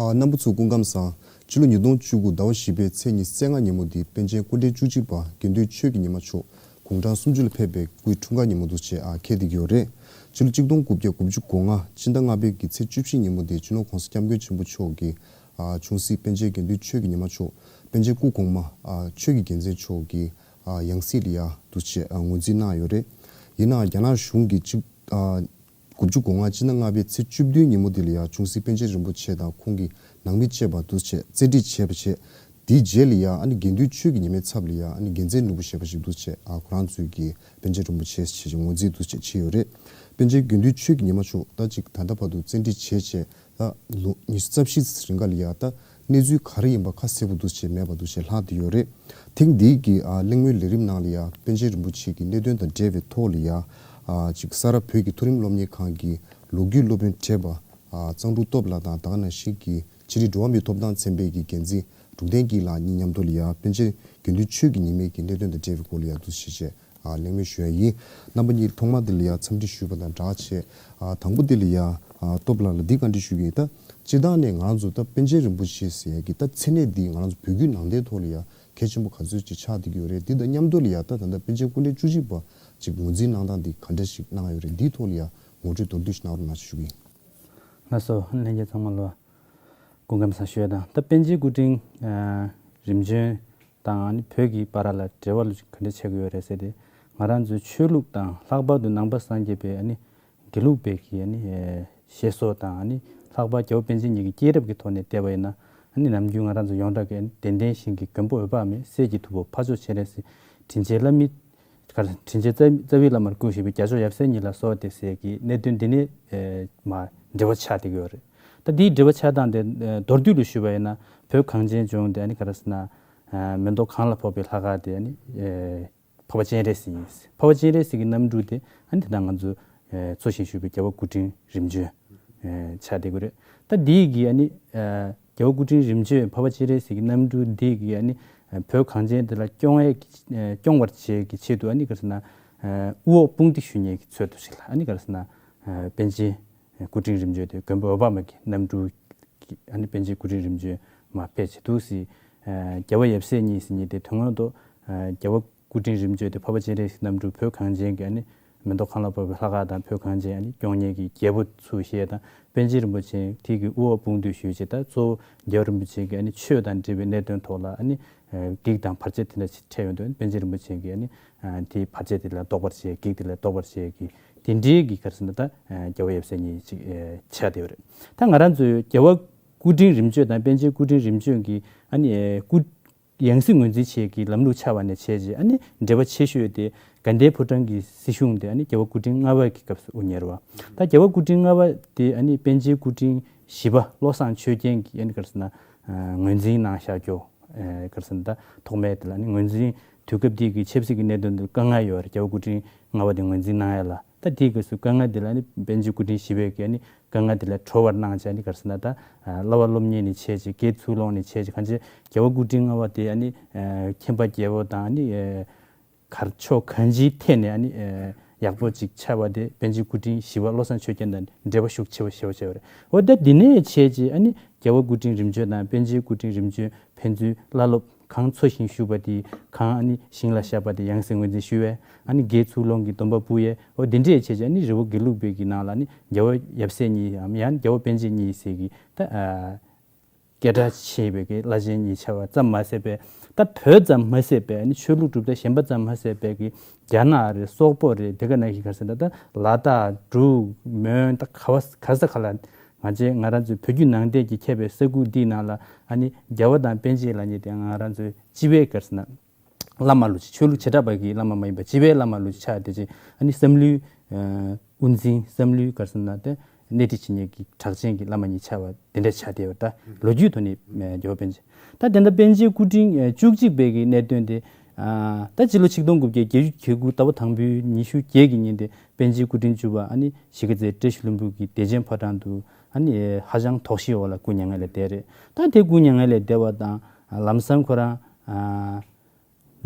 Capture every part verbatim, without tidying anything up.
ཨ། རྣམ་པ་ཚོ་སྐུ་ཁམས་བཟང་། ཕྱི་ལོ་ཉིས་སྟོང་བཅུ་དགུ་ཟླ་བ་བཞི་པའི་ཚེས་ཉི་ཤུ་རྩ་ལྔ་ཉིན་མོ་འདི་པཎ་ཆེན་སྐུ་ཕྲེང་བཅུ་གཅིག་པ་དགེ་འདུན་ཆོས་ཀྱི་ཉི་མ་མཆོག་དགུང་གྲངས་སུམ་ཅུ་ལ་ཕེབས་པའི་སྐུའི་འཁྲུངས་སྐར་ཉིན་མོ་འདུག་ཅེས་ཨ་འཁེལ་བསྡད་ཀྱི་ཡོད་རེད། ཕྱི་ལོ་གཅིག་སྟོང་དགུ་བརྒྱ་དགུ་བཅུ་གོ་ལྔ་སྤྱི་ཟླ་ལྔ་པའི་གི་ཚེས་བཅུ་བཞི་ཉིན་མོ་འདི་སྤྱི་ནོར་༸གོང་ས་༸སྐྱབས་མགོན་ཆེན་པོ་མཆོག་གི་ཨ་ཆུང་སྲིད་པཎ་ཆེན་དགེ་འདུན་ཆོས་ཀྱི་ཉི་མ་མཆོག་པཎ་ཆེན་སྐུ་གོང་མ་ཨ་ཆོས་ཀྱི་རྒྱལ་མཚན་མཆོག་གི་ཨ་ཡང་སྲིད་ལ་ཡ་འདུག་ཅེས་ཨ་ངོས་འཛིན་གནང་ཡོད་རེད། ཡིན་ནའང་རྒྱ་ནག་གཞུང་གིས་གཅིག་ཨ། དགུ་བཅུ་གོ་ལྔ་སྤྱི་ཟླ་ལྔ་པའི་ཚེས་བཅུ་བདུན་ཉིན་མོ་འདི་ལ་ཡང་ཆུང་སྲིད་པཎ་ཆེན་རིན་པོ་ཆེ་དང་ཁོང་གི་ནང་མི་བཅས་པ་འདུག་ཅེས་བཙན་ཁྲིད་བྱས་པ་བྱས། དེའི་རྗེས་ལ་ཡང་ཨ་ནི་དགེ་འདུན་ཆོས་ཀྱི་ཉི་མའི་ཚབ་ལ་ཡང་ཨ་ནི་རྒྱལ་མཚན་ནོར་བུ་ཞེས་པ་ཞིག་འདུག་ཅེས་ཨ་ཁོ་རང་ཚོས་ཀྱི་པཎ་ཆེན་རིན་པོ་ཆེ་ཞེས་ངོས་འཛིན་འདུག་ཅེས་བྱས་ཡོད་རེད། པཎ་ཆེན་དགེ་འདུན་ཆོས་ཀྱི་ཉི་མ་མཆོག་ད་ཅིག་ད་ལྟ་བར་དུ་བཙན་ཁྲིད་བྱས་བྱས། ད་ལོ་ཉི་ཤུ་རྩ་བཞི་རིང་ག་ལ་ཡ་ད་གནས་ཚུལ་ག་རེ་ཡིན་པ་ཁ་གསལ་པོ་འདུག་ཅེས་མེད་པ་འདུག་ཅེས་ལྷག་བསྡད་ཡོད་རེད། ཐེངས་འདིའི་གི་ཨ་གླེང་མོལ་ལས་རིམ་ནང་ལ་ཡ་པཎ་ཆེན་རིན་པོ་ཆེ་གི་གནད་དོན་དང་འབྲེལ་བའི་ཐོག་ལ་ཡ་ཨ་ཅིག་ས་རཱ་བོད་ཀྱི་མཐོ་རིམ་སློབ་གཉེར་ཁང་གི་ལོ་རྒྱུས་སློབ་དཔོན་བགྲེས་པ་ཨ་གཙང་ཕྲུག་སྟོབས་ལགས་དང་ད་ག་ནང་བཞིན་གྱི་ཕྱི་དྲིལ་འགྲོ་བ་མིའི་ཐོབ་ཐང་ཚན་པའི་གི་འགན་འཛིན་འབྲུག་བསྟན་སྐྱིད་ལགས་གཉིས་མཉམ་དུ་ལ་ཡ་པཎ་ཆེན་དགེ་འདུན་ཆོས་ཀྱི་ཉི་མའི་གི་གནད་དོན་དང་འབྲེལ་བའི་སྐོར་ལ་ཡ་འདུག་ཞེས་བྱས། ཨ་གླེང་མོལ་ཞུ་ཡ་ཡིན། རྣམ་པ་གཉིས་ཐོག་མ་འདི་ལ་ཡ་འཚམས་འདྲི་ཞུས་པ་དང་སྦྲགས་བྱས། ཨ་དང་པོ་འདི་ལ་ཡ་ཨ་སྟོབས་ལགས་ལ་འདི་བཀའ་འདྲི་ཞུ་གི་ཡིན། ད་སྤྱིར་བཏང་ནས་ང་རང་ཚོ་ད་པཎ་ཆེན་རིན་པོ་ཆེ་ཟེར་ཡ་གི་ད་མཚན་གནས་འདི་ང་རང་ཚོ་བོད་བརྒྱུད་ནང་བསྟན་ཐོག་ལ་ཡ་གལ་ཆེན་པོ་ག་ཚོད་ཅིག་ཆགས་བསྡད་ཀྱི་ཡོད་རེད། འདི་དང་མཉམ་དུ་ལ་ཡ་ད་ད་ལྟ་པཎ་ཆེན་སྐུ་ཕྲེང་བཅུ་གཅིག་པ་ཅིག་ངོས་འཛིན་གནང་སྟངས་འདི་ག་འདྲ་ཞིག་གནང་ཡོད་རེད། འདིའི་ཐོག་ལ་ཡ་ངོ་སྤྲོད་མདོར་བསྡུས་ཤིག་གནང་རོགས་གནང་ཞུ་གི་ཡིན། ལགས་སོ། ལྷན་རྒྱས་ཚང་མ་ལ་སྐུ་ཁམས་བཟང་ཞུ་ཡ་དང་། ད་པཎ་ཆེན་སྐུ་ཕྲེང་ཨ་རིམ་བྱོན་དང་ཨ་ནི་བོད་ཀྱི་བར་ལ་འབྲེལ་བ་ལོ་ག་འདྲ་ཆགས་ཀྱི་ཡོད་རེད་ཟེར་ཏེ། ང་རང་ཚོའི་ཆོས་ལུགས་དང་ལྷག་པར་དུ་ནང་པ་སངས་རྒྱས་པའི་ཨ་ནི་དགེ་ལུགས་པའི་གི་ཨ་ནི་ཨེ་བཤད་སྲོལ་དང་ཨ་ནི་ལྷག་པར་རྒྱལ་བ་པཎ་ཆེན་ཉིད་ཀྱི་སྐྱེས་རབས་ཀྱི་ཐོག་ནས་བལྟས་པ་ཡིན་ན། ཨ་ནི་ནམ་རྒྱུན་ང་རང་ཚོ་ཡོངས་གྲགས་ཀྱི་ཨ་ནི་གདན་འདྲེན་ཞིང་གི་མགོན་པོ་འོད་དཔག་མེད། སྲས་ཀྱི་ཐུ་བོ་འཕགས་མཆོག་སྤྱན་རས་གཟིགས། དྲིན་ཅན་བླ་མའི་གར་དྲིན་ཅན་རྩ་རྩ་བའི་བླ་མར་བཀུར་བཞིན་པའི་རྒྱ་མཚོ་ཡབ་སྲས་གཉིས་ལ་སོགས་ཏེ་ཟེར་གྱི་གནད་དོན་འདི་ནས་ཨེ་མ་འབྲེལ་བ་ཆགས་བསྡད་ཀྱི་ཡོད་རེད། ད་འདིའི་འབྲེལ་བ་ཆགས་སྟངས་དེ་ཨེ་མདོར་བསྡུས་ལ་ཞུས་པ་ཡིན་ན། བོད་གངས་ཅན་ལྗོངས་དེ་ཨ་ནི་ག་རེ་ཟེར་ན། ཨེ་མེ་ཏོག་གང་ལ་ཕོག་པའི་ལྷ་ཁང་དེ་ཨ་ནི་ཨེ་འཕགས་པ་སྤྱན་རས་གཟིགས་ཡིན། འཕགས་པ་སྤྱན་རས་གཟིགས་ཀྱི་རྣམ་སྤྲུལ་དེ་ཨ་ནི་དེ་དག་ང་ཚོ་ཨེ་འཚོ་ཞིང་བཞུགས་པའི་རྒྱལ་བ་སྐུ་ཕྲེང་རིམ་བྱོན་ཨེ་ཆགས་བསྡད་ཀྱི་རེད། ད་འདིའི་གི་ཨ་ནི་ཨེ་རྒྱལ་བ་སྐུ་ཕྲེང་རིམ་བྱོན་འཕགས་པ་སྤྱན་རས་གཟིགས་ཀྱི་རྣམ་སྤྲུལ་འདི་གིས་ཨ་ནི་ཨེ་བོད་གངས་ཅན་འདི་ལ་སྐྱོང་ཡས་ཀྱི་ཨེ་སྐྱོང་བར་བྱེད་ཀྱི་ཆེད་དུ་ཨ་ནི་ག་རེ་ཟེར་ན། ཨེ་དབུ་འོག་དཔུང་སྡེ་ཞུ་མཁན་གྱི་ཚུལ་དུ་ཞིག་ལ་ཨ་ནི་ག་རེ་ཟེར་ན། ཨེ་པཎ་ཆེན་སྐུ་ཕྲེང་རིམ་བྱོན་དེ་མགོན་པོ་འོད་དཔག་མེད་ཀྱི་རྣམ་སྤྲུལ་གྱི་ཨ་ནི་པཎ་ཆེན་སྐུ་ཕྲེང་རིམ་བྱོན་མར་ཕེབས་བྱས་འདུག་ཟེར། ཨེ་རྒྱལ་བ་ཡབ་སྲས་གཉིས་ཟེར་མཁན་དེ་དོན་དངོས་ཐོག་ཨེ་རྒྱལ་བ་སྐུ་ཕྲེང་རིམ་བྱོན་དེ་འཕགས་པ་སྤྱན་རས་གཟིགས་རྣམ་སྤྲུལ་བོད་གངས་ཅན་གྱི་ཨ་ནི་མེ་ཏོག་གང་ལ་ཕོག་པའི་ལྷ་ཁང་དང་བོད་གངས་ཅན་ཨ་ནི་སྐྱོང་མཁན་གྱི་རྒྱལ་པོ་ཚུལ་བཞིན་དང་། པཎ་ཆེན་རིན་པོ་ཆེ་དེ་གི་དབུ་འོག་དཔུང་སྡེ་ཞུས་བྱས། ད་གཙོ་བོ་རྒྱལ་བ་རིན་པོ་ཆེ་གི་ཨ་ནི་ཆོས་དང་འབྲེལ་བའི་གནད་དོན་ཐོག་ལ་ཨ་ནི་ཨེ་བགེགས་དང་བར་ཆད་དེ་འདྲ་ཞིག་འཕྲད་ཡོང་དུས། པཎ་ཆེན་རིན་པོ་ཆེ་གི་ཨ་ནི་ཨེ་དེའི་བར་ཆད་དེ་ལ་བཟློག་པར་བྱེད། བགེགས་དེ་ལ་བཟློག་པར་བྱེད་ཀྱི་དེ་འདྲའི་གི་ག་རེ་ཟེར་ན། ད་ཨེ་རྒྱལ་བ་ཡབ་སྲས་གཉིས་ཅིག་ཨེ་ཆགས་བསྡད་ཡོད་རེད། ད་ང་རང་ཚོའི་རྒྱལ་བ་སྐུ་ཕྲེང་རིམ་བྱོན་དང་པཎ་ཆེན་སྐུ་ཕྲེང་རིམ་བྱོན་གྱི་ཨ་ནི་ཨེ་སྐུ་ཡང་སྲིད་ངོས་འཛིན་བྱེད་ཀྱི་ལམ་ལུགས་ཆགས་པ་ནས་བྱས་རྗེས་ཨ་ནི་འབྲེལ་བ་ཆེ་ཤོས་དེ་དགའ་ལྡན་ཕོ་བྲང་གི་སྲིད་གཞུང་དེ་ཨ་ནི་རྒྱལ་བ་སྐུ་ཕྲེང་ལྔ་པ་གི་སྐབས་སུ་དབུ་བརྙེས་པ། ད་རྒྱལ་བ་སྐུ་ཕྲེང་ལྔ་པ་དེ་ཨ་ནི་པཎ་ཆེན་སྐུ་ཕྲེང་བཞི་པ་བློ་བཟང་ཆོས་རྒྱན་གྱིས་ཨ་ནི་ག་རེ་ཟེར་ན་ངོས་འཛིན་གནང་བཞག་རྒྱུ། ཨེ་ག་རེ་ཟེར་ན། ད་ཐོག་མའི་དེ་ལ་ཨ་ནི་ངོས་འཛིན་དུས་སྐབས་དེའི་གི་ཆབ་སྲིད་ཀྱི་གནད་དོན་དེ་དཀའ་ངལ་ཡོད་རེད། རྒྱལ་བ་སྐུ་ཕྲེང་ལྔ་པ་དེ་ངོས་འཛིན་གནང་ཡ་ལ། ད་དེའི་སྐབས་སུ་དཀའ་ངལ་དེ་ལ་ཨ་ནི་པཎ་ཆེན་སྐུ་ཕྲེང་བཞི་པས་ཀྱིས་ཨ་ནི་དཀའ་ངལ་དེ་ལ་གྲོལ་བར་གནང་བྱས། ཨ་ནི་ག་རེ་ཟེར་ན། ད་བསླབ་པ་སློབ་གཉེར་ནས་བྱས་རྗེས། དགེ་ཚུལ་སློང་ནས་བྱས་རྗེས། གང་ཕྱིར་རྒྱལ་བ་སྐུ་ཕྲེང་ལྔ་པ་དེ་ཨ་ནི་ཨེ་མཁྱེན་པ་རྒྱལ་པོ་དང་ཨ་ནི་ཨེ་གར་ཕྱོགས་གང་ཅིའི་ཐད་ནས་ཨ་ནི་ཨེ་ཡག་པོ་ཅིག་ཆགས་པ་དེ་པཎ་ཆེན་སྐུ་ཕྲེང་བཞི་པ་བློ་བཟང་ཆོས་རྒྱན་དང་འབྲེལ་བ་ཤུགས་ཆེ་བ་ཞེ་པོ་ཅིག་ཡོད་རེད། འོ་ད་འདི་ནས་བྱས་རྗེས་ཨ་ནི་རྒྱལ་བ་སྐུ་ཕྲེང་རིམ་བྱོན་དང་པཎ་ཆེན་སྐུ་ཕྲེང་རིམ་བྱོན་ཕན་ཚུན་བླ་སློབ་གང་འཚོ་ཞིང་བཞུགས་པ་དེ་གང་ཨ་ནི་ཞིང་ལ་བཞག་པ་དེ་ཡང་སྲིད་ངོས་འཛིན་ཞུ་བས། ཨ་ནི་དགེ་ཚུལ་སློང་གི་སྡོམ་པ་ཕུལ་ཡས། འོ་འདི་འདྲས་བྱས་རྗེས་ཨ་ནི་རི་བོ་དགེ་ལུགས་པའི་གི་ནང་ལ་ཨ་ནི་རྒྱལ་བ་ཡབ་སྲས་གཉིས་ཡང་ཡང་རྒྱལ་བ་པཎ་ཆེན་གཉིས་ཟེར་གི་ད་ཨ་སྐད་གྲགས་ཆེ་བའི་གི་བླ་ཆེན་གཉིས་ཆགས་པ་ཙམ་མ་ཟད་པའི། ད་བོད་ཙམ་མ་ཟད་པའི་ཨ་ནི་ཆོས་ལུགས་གྲུབ་མཐའ་གཞན་པ་ཙམ་མ་ཟད་པའི་གི་རྒྱ་ནག་རེད། སོག་པོ་རེད། དེ་ག་ནང་བཞིན་ག་རེ་ཟེར་ན། ད་ལ་དྭགས་འབྲུག་མོན། ད་ག་བ་ག་ས་ག་ལ་ང་ཚོའི་ང་རང་ཚོའི་བོད་བརྒྱུད་ནང་བསྟན་གྱི་ཁྱབ་པའི་ས་ཁུལ་འདིའི་ནང་ལ་ཨ་ནི་རྒྱལ་བ་དང་པཎ་ཆེན་ལབ་མཁན་དེ་ང་རང་ཚོའི་སྤྱི་པའི་ག་རེ་ཟེར་ན་བླ་མ་ལོ་ཅིག་ཆོས་ལུགས་བྱེ་བྲག་པ་གི་བླ་མ་མ་ཡིན་པ་སྤྱི་པའི་བླ་མ་ལོ་ཅིག་ཆགས་བསྡད་རྗེས་ཨ་ནི་བསམ་བློའི་ཨ་དབུ་འཛིན། བསམ་བློའི་ག་རེ་ཟེར་ན། དེ་སྣེ་ཁྲིད་བྱེད་མཁན་གྱི་གྲགས་ཅན་གྱི་བླ་མ་གཉིས་ཆགས་པ་དེ་འདྲ་ཆགས་བསྡད་པ། ད་ལོ་རྒྱུས་ཐོག་ནས་རྒྱལ་བ་པཎ་ཆེན། ད་དེ་འདྲ་པཎ་ཆེན་སྐུ་ཕྲེང་བཅུ་གཅིག་པའི་གི་གནད་དོན་དེ། ཨ་ད་སྤྱི་ལོ་ཆིག་སྟོང་དགུ་བརྒྱ་བརྒྱད་ཅུ་གྱ་དགུ་ཟླ་བ་དང་པོའི་ཉི་ཤུ་བརྒྱད་ཀྱི་ཉིན་དེ་པཎ་ཆེན་སྐུ་ཕྲེང་བཅུ་པ་ཨ་ནི་གཞིས་ཀ་རྩེ་བཀྲ་ཤིས་ལྷུན་པོ་གི་བདེ་ཆེན་ཕོ་བྲང་དུ་ཨ་ནི་ཧ་ཅང་དོགས་གཞི་འོག་ལ་སྐུ་མྱ་ངན་ལས་འདས་རེད། ད་དེ་སྐུ་མྱ་ངན་ལས་འདས་པ་དང་ལམ་སང་ཁོ་རང་ཨ་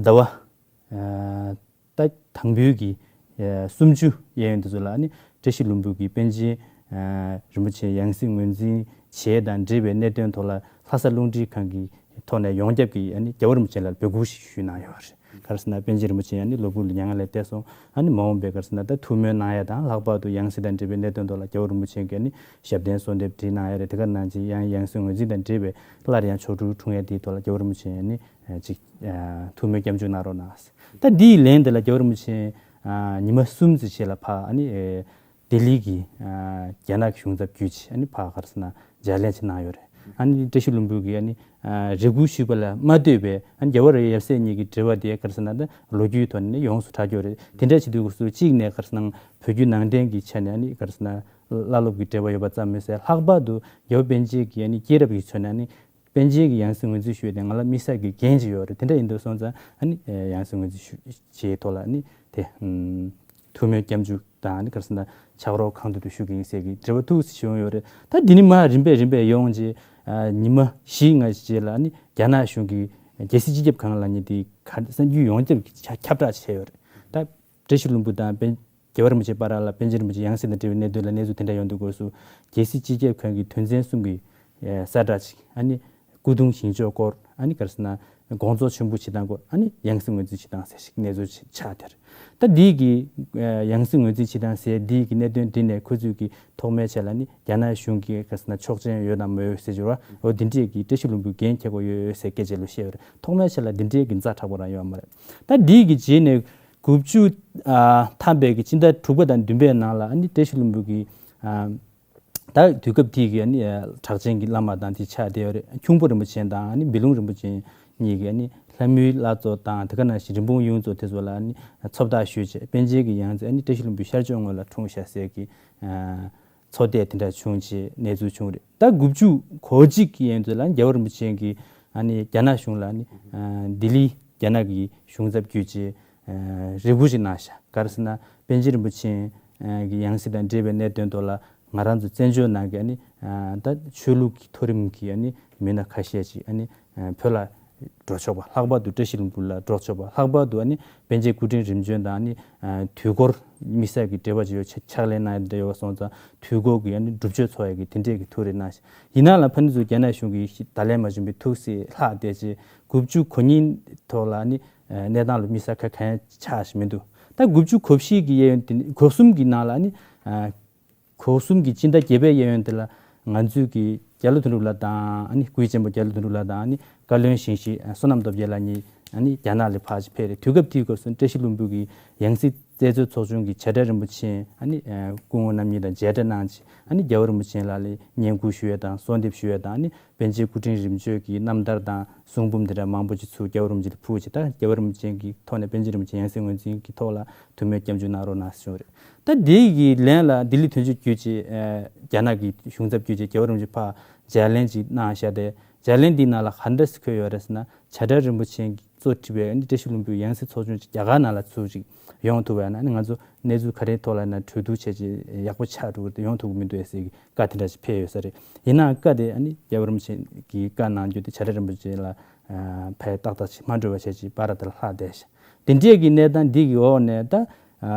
ཟླ་བ་ཨ་ད་དང་པོའི་གི་ཨ་སུམ་ཅུ་གཡས་གཡོན་དེ་ཚོ་ལ་ཨ་ནི་བཀྲ་ཤིས་ལྷུན་པོ་གི་པཎ་ཆེན་ རིན་པོ་ཆེ་ཡང་སྲིད་ངོས་འཛིན་བྱས་དང་འབྲེལ་བའི་གནད་དོན་ཐོག་ལ་ལྷ་ས་རླུང་འཕྲིན་ཁང་གི་ཐོག་ནས་ཡོངས་ཁྱབ་ཀྱིས་ཨ་ནི་རྒྱལ་བ་རིན་པོ་ཆེ་ལ་འབོད་སྐུལ་ཞིག་ཞུས་གནང་ཡོད་རེད། ག་རེ་ཟེར་ན་པཎ་ཆེན་རིན་པོ་ཆེ་ཨ་ནི་ལོ་བུ་ལ་མྱ་ངན་ལས་འདས་སོང་། ཨ་ནི་མ་འོངས་པའི་ག་རེ་ཟེར་ན་ད་ཐུགས་སྨོན་གནང་ཡ་དང་ལྷག་པར་དུ་ཡང་སྲིད་དང་འབྲེལ་བའི་གནད་དོན་ཐོག་ལ་རྒྱལ་བ་རིན་པོ་ཆེ་གིས་ཨ་ནི་ཞབས་བརྟན་གསོལ་འདེབས་བྲིས་གནང་ཡ་རེད། དེ་ག་ནང་བཞིན་ཡང་ཡང་སྲིད་ངོས་འཛིན་དང་འབྲེལ་བའི་སླར་ཡང་མཆོག་སྤྲུལ་འཁྲུངས་ཡ་དེའི་ཐོག་ལ་རྒྱལ་བ་རིན་པོ་ཆེ་ཨ་ནི་ཅིག་ཐུགས་སྨོན་སྐྱབས་འཇུག་གནང་རོགས་གནང་། ད་འདིའི་ལན་དེ་ལ་རྒྱལ་བ་རིན་པོ་ཆེ་ཉི་མ་གསུམ་ཙམ་རྗེས་ལ་ཕར་ཨ་ནི་ལྡི་ལི་གི་རྒྱ་ནག་གི་གཞུང་ཚབ་བརྒྱུད་ཅིག་ཨ་ནི་ཕར་ག་རེ་ཟེར་ན་ལྗགས་ལན་ཅིག་གནང་ཡོད་རེད། ཨ་ནི་བཀྲ་ཤིས་ལྷུན་པོ་གིས་ཨ་ནི་རེ་སྐུལ་ཞུས་པ་ལ་མ་ལྟོས་པའི་ཨ་ནི་རྒྱལ་བ་རབས་ཡབ་སྲས་གཉིས་ཀྱི་འབྲེལ་བ་དེ་ག་རེ་ཟེར་ན་ད་ལོ་རྒྱུས་ཐོག་ནས་ཡོངས་སུ་གྲགས་ཀྱི་ཡོད་རེད། དེ་འདྲ་བྱེད་དུས་སྐབས་སུ་གཅིག་ནས་ག་རེ་ཟེར་ན་བོད་བརྒྱུད་ནང་བསྟན་གྱི་ཆ་ནས་ཨ་ནི་ག་རེ་ཟེར་ན་བླ་སློབ་ཀྱི་འབྲེལ་བ་ཡོད་པ་ཙམ་མིན་ཟེར། ལྷག་པར་དུ་རྒྱལ་བ་པཎ་ཆེན་གྱི་ཨ་ནི་སྐྱེས་རབས་ཀྱི་ཆ་ནས་ཨ་ནི་པཎ་ཆེན་གྱི་ཡང་སྲིད་ངོས་འཛིན་ཞུ་ཡས་དེ་ང་ལ་དམིགས་བསལ་གྱི་འགན་ཅིག་ཡོད་རེད། དེ་འདྲ་ཡིན་དུས་སོང་ཙང་ཨ་ནི་ཡང་སྲིད་ངོས་འཛིན་ཞུ་བྱེད་ཐོག་ལ་ཨ་ནི་དེ་ཐུགས་སྨོན་སྐྱབས་འཇུག་དང་ཨ་ནི་ག་རེ་ཟེར་ན་ཕྱག་རོགས་གང་ཐུབ་ཐུབ་ཞུ་གི་ཡིན་ཟེར་གྱི་འབྲེལ་བ་ཐུགས་སུ་བྱུང་ཡོད་རེད། ད་འདི་ནི་མར་རིམ་པས་རིམ་པས་ཡོང་རྗེས་ཉི་མ་བཞི་ལྔ་རྗེས་ལ་ཨ་ནི་རྒྱ་ནག་གཞུང་གིས་རྒྱལ་སྲིད་སྤྱི་ཁྱབ་ཁང་ལ་ཉེ་དེ་ག་གསར་འགྱུར་ཡོངས་ཁྱབ་ཀྱི་ཁྱབ་བསྒྲགས་བྱས་ཡོད་རེད། ད་བཀྲ་ཤིས་ལྷུན་པོ་དང་པཎ་རྒྱལ་བ་རིན་པོ་ཆེ་བར་ལ་པཎ་ཆེན་རིན་པོ་ཆེ་ཡང་སྲིད་དང་འབྲེལ་བའི་གནད་དོན་ལ་གནས་ཚུལ་དེ་འདྲ་ཡོང་དུས་སྐབས་སུ་རྒྱལ་སྲིད་སྤྱི་ཁྱབ་ཁང་གི་དོན་ཚན་གསུམ་གྱི་གསལ་བསྒྲགས་ཤིག་ཨ་ནི་སྐུ་གདུང་ཞིང་མཆོག་སྐོར་ཨ་ནི་ག་རེ་ཟེར་ན་དགོངས་རྫོགས་ཆེན་པོ་བྱེད་སྟངས་སྐོར་ཨ་ནི་ཡང་སྲིད་ངོས་འཛིན་བྱེད་སྟངས་ཟེར་ཞིག་གནས་ཚུལ་ཆགས་དེར། ད་འདི་གི་ཡང་སྲིད་ངོས་འཛིན་བྱེད་སྟངས་ཟེར་འདི་གི་གནད་དོན་འདི་ནས་ཁོ་ཚོས་ཀྱི་ཐོག་མའི་ཆ་ལ་ནི་རྒྱ་ནག་གཞུང་གི་ག་རེ་ཟེར་ན་ཆོག་མཆན་ཡོད་དམ་མེད་ཟེར་གྱི་རེད་བ། འོ་འདི་འདྲས་ཀྱི་བཀྲ་ཤིས་ལྷུན་པོས་འགན་འཁྱེར་དགོས་ཡོད་ཟེར་སྐད་ཆ་ལོ་བཤད་ཡོད་རེད། ཐོག་མའི་ཆ་ལ་འདི་འདྲས་ཀྱི་ཛ་དྲག་པོ་རང་ཡོད་མ་རེད། ད་འདི་གི་རྗེས་ནས་དགུ་བཅུ་ཐམ་པའི་གི་སྤྱི་ཟླ་དྲུག་པ་དང་བདུན་པའི་ནང་ལ་ཨ་ནི་བཀྲ་ཤིས་ལྷུན་པོ་གི་ད་དུས་སྐབས་དེའི་གི་ཨ་ནི་གྲགས་ཅན་གྱི་བླ་མ་དང་དེ་ཆགས་བསྡད་ཡོད་རེད། ཁྱུང་པོ་རིན་པོ་ཆེ་དང་ཨ་ནི་བཻ་ལུང་རིན་པོ་ཆེ་གཉིས་ཀྱིས་ཨ་ནི་ལྷ་མོའི་བླ་མཚོ་དང་དེ་ག་ནང་བཞིན་རིན་སྤུངས་གཡུ་མཚོ་དེ་ཚོ་ལ་ཨ་ནི་ཚོད་ལྟ་ཞུས་བྱས་པཎ་ཆེན་གྱི་ཡང་རྩེ་ཨ་ནི་བཀྲ་ཤིས་ལྷུན་པོའི་ཤར་ཕྱོགས་ངོས་ལ་འཁྲུངས་ཤག་ཟེར་གི་ཚོད་ལྟ་དེ་འདྲ་བྱུང་བྱས་གནས་ཚུལ་བྱུང་རེད། ད་དགུ་བཅུ་གོ་གཅིག་གི་ཡན་ཚོད་ལ་རྒྱལ་བ་རིན་པོ་ཆེ་གིས་ཨ་ནི་རྒྱ་ནག་གཞུང་ལ་ཨ་ནི་ལྡི་ལི་རྒྱ་ནག་གི་གཞུང་ཚབ་བརྒྱུད་བྱས་རེ་སྐུལ་ཞིག་གནང་ཤག་ག་རེ་ཟེར་ན་པཎ་ཆེན་རིན་པོ་ཆེ་གི་ཡང་སྲིད་དང་འབྲེལ་བའི་གནད་དོན་ཐོག་ལ་ང་རང་ཚོ་བཙན་བྱོལ་ནང་གི་ཨ་ནི་ད་ཆོས་ལུགས་ཀྱི་མཐོ་རིམ་གྱི་ཨ་ནི་མི་སྣ་ཁ་ཤས་ཅིག་ཨ་ནི་བོད་ལ་འགྲོ་ཆོག་པ། ལྷག་པར་དུ་བཀྲ་ཤིས་ལྷུན་པོ་ལ་འགྲོ་ཆོག་པ། ལྷག་པར་དུ་ཨ་ནི་པཎ་ཆེན་སྐུ་ཕྲེང་རིམ་བྱོན་དང་ཨ་ནི་དུས་འཁོར་དམིགས་བསལ་གྱི་འབྲེལ་བ་ཅིག་ཡོད་ཕྱག་ལས་གནང་ཡ་འདྲ་ཡོད་པ་སོང་ཙང་དུས་འཁོར་གྱི་ཨ་ནི་སྒྲུབ་མཆོད་ཚོགས་ཡ་གི་དེ་འདྲས་ཀྱི་ཐུགས་རེ་གནང་ཞིང་། ཡིན་ནའང་ལ་ཕ་ནི་ཚོ་རྒྱ་ནག་གཞུང་གིས་ད་ལན་མ་བྱུང་བའི་ཐུགས་སྲས་ལྷག་བསྡད་རྗེས་དགུ་བཅུ་གོ་གཉིས་ཐོག་ལ་ཨ་ནི་གནས་སྟངས་ལ་དམིགས་བསལ་ཁ་གང་ཆགས་ཤིག་མི་འདུག་ད་དགུ་བཅུ་གོ་བཞི་གི་གཡས་གཡོན་དེ་གོ་གསུམ་གྱི་ནང་ལ་ཨ་ནི་གོ་གསུམ་གྱི་སྤྱི་ཟླ་བརྒྱད་པའི་གཡས་གཡོན་དེ་ལ་ང་ཚོས་ཀྱི་རྒྱ་ལོ་དོན་གྲུབ་ལགས་དང་ཨ་ནི་སྐུའི་གཅེན་པོ་རྒྱ་ལོ་དོན་གྲུབ་ལགས་དང་ཨ་ནི་བཀའ་བློན་ཞིང་གཤེགས་བསོད་ནམས་སྟོབས་རྒྱལ་ལགས་གཉིས་ཨ་ནི་རྒྱ་ནག་ལ་ཕར་ཅིག་ཕེབས་རེད། དུས་སྐབས་དེའི་སྐབས་སུ་བཀྲ་ཤིས་ལྷུན་པོ་གི་ཡང་སྲིད་རྩད་འཚོལ་ཚོགས་ཆུང་གི་བྱ་བྲལ་རིན་པོ་ཆེ་ཨ་ནི་སྐུ་ངོ་རྣམ་གཉིས་དང་མཇལ་འཕྲད་གནང་རྗེས་ཨ་ནི་རྒྱལ་བ་རིན་པོ་ཆེ་ལགས་ལ་བསྙེན་བཀུར་ཞུ་ཡས་དང་གསོལ་འདེབས་ཞུ་ཡས་དང་ཨ་ནི་པཎ་ཆེན་སྐུ་ཕྲེང་རིམ་བྱོན་གྱི་རྣམ་ཐར་དང་གསུང་འབུམ་དེ་འདྲ་མང་པོ་ཅིག་ཚུར་རྒྱལ་བ་རིན་པོ་ཆེ་ལ་ཕུལ་རྗེས་ད་རྒྱལ་བ་རིན་པོ་ཆེ་གི་ཐོག་ནས་པཎ་ཆེན་རིན་པོ་ཆེ་ཡང་སྲིད་ངོས་འཛིན་གྱི་ཐོག་ལ་ཐུགས་སྨོན་སྐྱབས་འཇུག་གནང་རོགས་གནང་ཞུ་རེད། ད་འདི་གི་ལན་ལ་ལྡི་ལི་དོན་གཅོད་བརྒྱུད་བྱས་རྒྱ་ནག་གི་གཞུང་ཚབ་བརྒྱུད་བྱས་རྒྱལ་བ་རིན་པོ་ཆེ་ཕར་མཇལ་ལན་ཅིག་གནང་བཞག་སྟེ་མཇལ་ལན་འདིའི་ནང་ལ་ག་འདྲ་ཞིག་འཁོད་ཡོད་རེད་ཟེར་ན། བྱ་བྲལ་རིན་པོ་ཆེ་གིས་གཙོ་བྱས་པའི་ཨ་ནི་བཀྲ་ཤིས་ལྷུན་པོའི་ཡང་སྲིད་ཚོགས་ཆུང་ཅིག་རྒྱ་གར་ནང་ལ་ཚུར་ཅིག་ཡོང་ཐུབ་པ་ཡིན་ན་ཨ་ནི་ང་ཚོ་གནས་ཚུལ་ག་རེའི་ཐོག་ལ་ཡིན་ན་གྲོས་བསྡུར་བྱས་ཅིག་ཡག་པོ་ཆགས་འགྲོ་གི་རེད། ཡོང་ཐུབ་ཀྱི་མི་འདུག་ཟེར་གྱི་བཀའ་དེ་འདྲ་ཞིག་ཕེབས་ཡོད་ས་རེད། ཡིན་ནའང་བཀའ་དེ་ཨ་ནི་རྒྱལ་བ་རིན་པོ་ཆེ་གིས་བཀའ་གནང་རྒྱུ་དེ་བྱ་བྲལ་རིན་པོ་ཆེ་ལ་ཕར་ཏག་ཏག་ཅིག་མ་འགྲོ་བ་བྱས་ཅིག་པར་དེ་ལ་ལྷག་བསྡད་ཤག་དེ་འདྲས་ཀྱི་གནས་སྟངས་འདི་གི་འོག་ནས་ད་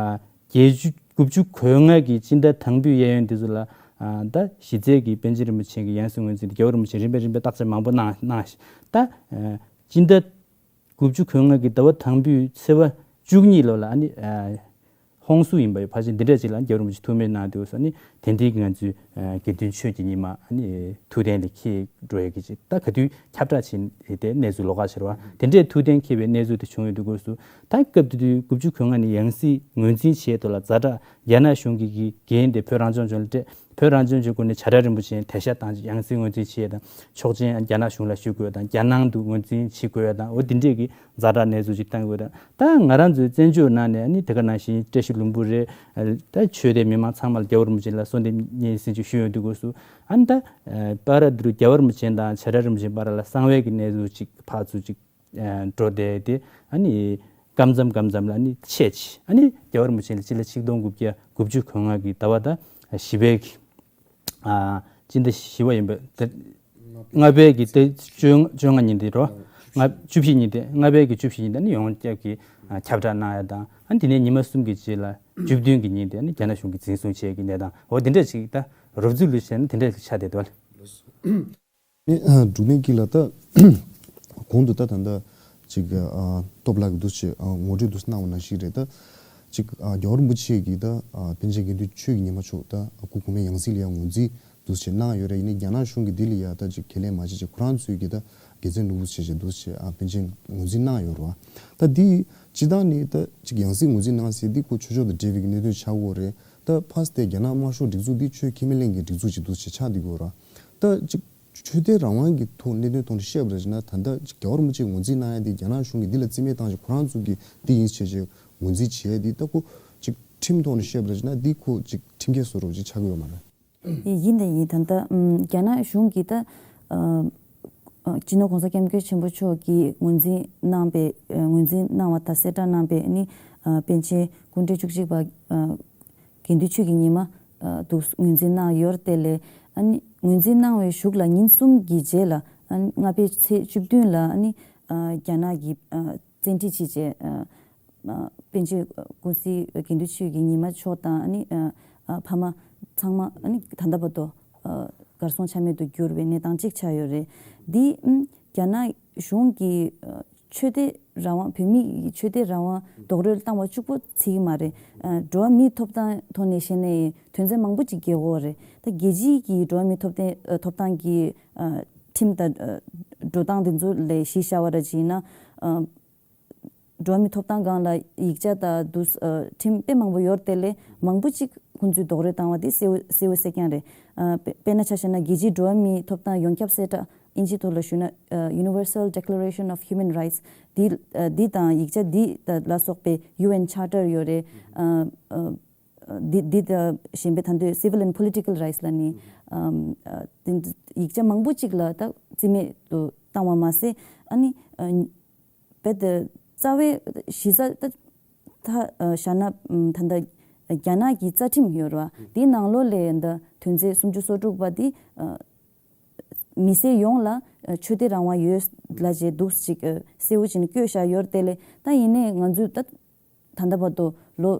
བརྒྱད་ཅུ་དགུ་བཅུ་གོ་ལྔ་གི་སྤྱི་ཟླ་དང་པོའི་གཡས་གཡོན་དེ་ཚོ་ལ་ད་གཞི་རྩའི་གི་པཎ་ཆེན་རིན་པོ་ཆེ་གི་ཡང་སྲིད་ངོས་འཛིན་དེ་རྒྱལ་བ་རིན་པོ་ཆེ་རིམ་པས་རིམ་པས་བརྟག་དཔྱད་མང་པོ་གནང་གནང་ཤག་ད་སྤྱི་ཟླ་དགུ་བཅུ་གོ་ལྔ་གི་ཟླ་བ་དང་པོའི་ཚེས་པ་བཅུ་གཉིས་ལོ་ལ་ཨ་ནི་ཧོང་སུ་ཡིན་པ་ཡོད་ཕལ་ཆེར་འདི་འདྲ་ཅིག་ལ་རྒྱལ་བ་རིན་པོ་ཆེ་ཐུགས་སྨོན་གནང་དུས་སུ་ཨ་ནི་དེ་འདྲའི་གི་ང་ཚོའི་དགེ་འདུན་ཆོས་ཀྱི་ཉི་མ་ཨ་ནི་ཐུགས་གཏན་ལ་འཁེལ་འགྲོ་ཡ་གི་ཅིག་ད་ག་དུས་ཁྱབ་བསྒྲགས་བྱས་ཏེ་གནས་ཚུལ་ལོགས་ཀ་ཕྱིར་བ་དེ་འདྲའི་ཐུགས་གཏན་འཁེལ་བའི་གནས་ཚུལ་དེ་བྱུང་ཡོད་དུས་སྐབས་སུ་ད་སྐབས་དེ་དུས་དགུ་བཅུ་གོ་ལྔ་ནས་ཡང་སྲིད་ངོས་འཛིན་བྱས་ཐོག་ལ་ཛ་དྲག་རྒྱ་ནག་གཞུང་གི་གི་འགན་དེ་བོད་རང་སྐྱོང་ལྗོངས་ལ་སྤྲད། བོད་རང་སྐྱོང་ལྗོངས་ཀུན་ནས་བྱ་བྲལ་རིན་པོ་ཆེ་དེ་ཤ་བཏང་ཡང་སྲིད་ངོས་འཛིན་བྱེད་དང་ཆོག་མཆན་རྒྱ་ནག་གཞུང་ལ་ཞུ་དགོས་དང་རྒྱ་ནང་དུ་ངོས་འཛིན་བྱེད་དགོས་དང་འོ་དེ་འདྲས་ཀྱི་ཛ་དྲག་གནས་ཚུལ་ཅིག་བཏང་དགོས་དང་ད་ང་རང་ཚོའི་བཙན་བྱོལ་ནང་ནས་ནི་དེ་ག་ནང་བཞིན་བཀྲ་ཤིས་ལྷུན་པོ་རེད། ད་ཆོས་དད་མི་མང་ཚང་མ་ལ་རྒྱལ་བ་རིན་པོ་ཆེ་ལ་གསོལ་འདེབས་སྙན་སེང་ཅིག་ཞུས་ཡོང་དུས་སྐབས་སུ་ཨ་ནི་ད་པར་དུ་རྒྱལ་བ་རིན་པོ་ཆེ་དང་བྱ་བྲལ་རིན་པོ་ཆེ་བར་ལ་གསང་བའི་གི་གནས་ཚུལ་ཅིག་ཕར་ཚུར་ཅིག་འགྲོ་བསྡད་དེ་ཨ་ནི་སྐབས་མཚམས་སྐབས་མཚམས་ལ་ཨ་ནི་ཆད་ཅིག་ཨ་ནི་རྒྱལ་བ་རིན་པོ་ཆེ་ལ་སྤྱི་ལོ་ཆིག་སྟོང་དགུ་བརྒྱ་དགུ་བཅུ་གོ་ལྔ་གི་ཟླ་བ་ད་བཞི་པའི་གི་སྤྱི་ཟླ་བཞི་པ་ཡིན་པ་དེ་ལྔ་པའི་གི་ཟླ་བཅོ་བཅོ་ལྔ་ཉིན་དེ་རོ། ལྔ་བཅུ་བཞི་ཉིན་དེ་ལྔ་པའི་གི་བཅུ་བཞི་ཉིན་དེ་ནི་ཡོངས་ཁྱབ་ཀྱི་ཁྱབ་བསྒྲགས་གནང་ཡ་དང་ཨ་ནི་དེ་ནས་ཉི་མ་གསུམ་གི་རྗེས་ལ་བཅུ་བདུན་གི་ཉིན་དེ་ནི་རྒྱ་ནག་གཞུང་གིས་འཛིན་བཟུང་བྱས་ཀྱི་གནས་སྟངས་འོ་དེ་འདྲ་ཞིག་ད་ རོབ་རྩིས་ལུས་བྱས་ན་དེ་འདྲ་ཆགས་བསྡད་འདུག་ལ། ནི་འབྲུག་གནས་ཀྱི་ལ་ད་གོང་དུ་ད་ད་ད་ཅིག་སྟོབས་ལགས་ཀྱི་འདུག་ཅེས་ངོ་སྤྲོད་འདུག་གནང་བ་ནང་བཞིན་རེད། ད་ཅིག་རྒྱལ་བ་རིན་པོ་ཆེ་གིས་ད་པཎ་ཆེན་དགེ་འདུན་ཆོས་ཀྱི་ཉི་མ་མཆོག་ད་སྐུ་གོང་མའི་ཡང་སྲིད་ལ་ཡང་ངོས་འཛིན་འདུག་ཅེས་གནང་ཡོད་རེད། ཡིན་ནའི་རྒྱ་ནག་གཞུང་གིས་འདི་ལ་ཡ་ད་ཅིག་ཁས་ལེན་མ་བྱེད་ཅེས་ཁོ་རང་ཚོས་ཀྱི་ད་དགེ་བཙུན་ནོར་བུ་ཞེས་བྱས་འདུག་ཅེས་པཎ་ཆེན་ངོས་འཛིན་གནང་ཡོད་རེད་བ། ད་འདི་སྤྱི་བཏང་ནི་ད་ཅིག་ཡང་སྲིད་ངོས་འཛིན་གནང་ཟེར་འདི་ཁོ་ཆོས་ཕྱོགས་དང་འབྲེལ་བའི་གནད་དོན་ཆགས་ཀྱི་ཡོད་རེད། ད་ཕར་ཚུར་རྒྱ་ནག་དམར་ཤོག་སྒྲིག་འཛུགས་འདི་ཆོས་ཁས་མི་ལེན་གྱི་སྒྲིག་འཛུགས་ཅིག་འདུག་ཅེས་ཆགས་བསྡད་ཀྱི་ཡོད་རེད། ད་ཅིག་ཆོས་དད་རང་དབང་གི་ཐོག་གནད་དོན་ཐོག་ནས་བཤད་པ་རེད་ཅེ་ན། ད་ལྟ་ཅིག་རྒྱལ་བ་རིན་པོ་ཆེས་ངོས་འཛིན་གནང་ཡ་དེ་རྒྱ་ནག་གཞུང་གིས་འདི་ལ་རྩིས་མེད་བཏང་ཞིང་ཁོ་རང་ཚོ་གིས་འདི་ཡིན་ཞེས་བྱས་ངོས་འཛིན་བྱས་ཡ་དེ་ད་ཁོ་ཅིག་ཁྲིམས་ཐོག་ནས་བཤད་པ་རེད་ཅེ་ན། འདི་ཁོ་ཅིག་ཁྲིམས་འགལ་བཟོ་འདྲ་ཅིག་ཆགས་ཀྱི་ཡོད་མ་རེད། ཡིན་དང་ཡིན། ད་ལྟ་ཨམ་རྒྱ་ནག་གཞུང་གིས་ད་ཨ་ཨ་སྤྱི་ནོར་གོང་ས་སྐྱབས་མགོན་ཆེན་པོ་མཆོག་གིས་ངོས་འཛིན་གནང་པའི་ཨ་ངོས་འཛིན་གནང་བ་དང་གསལ་བསྒྲགས་གནང་པའི་ནི་ཨ་པཎ་ཆེན་སྐུ་ཕྲེང་བཅུ་གཅིག་པ་ཨ་དགེ་འདུན་ཆོས་ཀྱི་ཉི་མ་ཨ་འདུག་ངོས་འཛིན་གནང་ཡོད་དེ་ལས། ཨ་ནི་ངོས་འཛིན་གནང་བའི་གཞུག་ལ་ཉིན་གསུམ་གྱི་རྗེས་ལ་ཨ་ནི་ལྔ་པའི་ཚེས་བཅུ་བདུན་ལ་ཨ་ནི་ཨ་རྒྱ་ནག་གི་ཨ་བཙན་ཁྲིད་བྱས་རྗེས་ཨ་ཨ་པཎ་ཆེན་ཀུན་གཟིགས་དགེ་འདུན་ཆོས་ཀྱི་ཉི་མ་མཆོག་དང་ཨ་ནི་ཨ་ཨ་ཕ་མ་ཚང་མ་ཨ་ནི་ད་ལྟ་བར་དུ་ཨ་གར་སོང་ཆ་མེད་དུ་གྱུར་བའི་གནས་སྟངས་གཅིག་ཆགས་ཡོད་རེད། འདི་ཨ་རྒྱ་ནག་གཞུང་གིས་ཨ་ཆོས་དད་རང་དབང་། བོད་མིའི་ཆོས་དད་རང་དབང་རྡོག་རོལ་བཏང་བ་གཅིག་པོ་ཚིག་གི་མ་རེད། ཨ་འགྲོ་བ་མིའི་ཐོབ་ཐང་ཐོག་ནས་བཤད་ནའི་དོན་ཚན་མང་པོ་ཅིག་འགལ་གྱི་ཡོད་རེད། ད་རྒྱལ་སྤྱིའི་གི་འགྲོ་བ་མིའི་ཐོབ་ཐང་ཨ་ཐོབ་ཐང་གི་ཨ་ཁྲིམས་དང་ཨ་འགྲོ་སྟངས་དེ་ཚོ་ལ་གཞི་བཞག་པ་ར་ཅིག་ཡིན་ན། ཨ་འགྲོ་བ་མིའི་ཐོབ་ཐང་སྒང་ལ་ཡིག་ཆ་དང་འདུག་ཨ་ཁྲིམས་དཔེ་མང་པོ་ཡོད་རེད་དེ་ལས་མང་པོ་ཅིག་ཁོང་ཚོས་རྡོག་རོལ་བཏང་བ་དེ་གསལ་བོ་གསལ་བོ་གསལ་རྐྱང་རེད། ཨ་དཔེ་དཔེར་ན་ཆ་བཞག་ན་རྒྱལ་སྤྱིའི་འགྲོ་བ་མིའི་ཐོབ་ཐང་ཡོངས་ཁྱབ་གསལ་བསྒྲགས། ཨིན་ཇིའི་ཐོག་ལ་ཞུས་ན་ཨ་Universal Declaration of Human Rights། འདི་ཨ་འདི་དང་ཡིག་ཆ་འདི་ལ་སོགས་པའི་ཡུ་ཨེན་ཆར་ཊར་ཡོད་རེད། ཨ་ཨ་འདི་འདི་དང་གཞན་པའི་ད་དུང་Civil and Political Rights ལབ་ནི་ཨམ་ཨ་དེ་ཡིག་ཆ་མང་པོ་ཅིག་ལ་ད་རྩིས་མེད་དུ་བཏང་བ་མ་ཟད། ཨ་ནི་ཨ་རྦད་དེ་རྩ་བའི་གཞི་རྩ་ད་ད་ཨ་བཞག་ན་ཨམ་ད་ལྟ་རྒྱ་ནག་གི་རྩ་ཁྲིམས་ཡོད་རེད་བ། དེའི་ནང་ལོགས་ལ་ད་དོན་ཚན་སུམ་ཅུ་སོ་དྲུག་པ་དེ་ཨ་མི་སེར་ཡོངས་ལ་ཨ་ཆོས་དད་རང་དབང་ཡོད་ལབ་བྱས་འདུག་ཅིག་ཨ་གསལ་བོ་བྱས་ནས་བཀོད་བཞག་ཡོད་རེད་དེ་ལས། ད་ཡིན་ནའི་ང་ཚོས་ད་ད་ལྟ་བར་དུ་ལོ་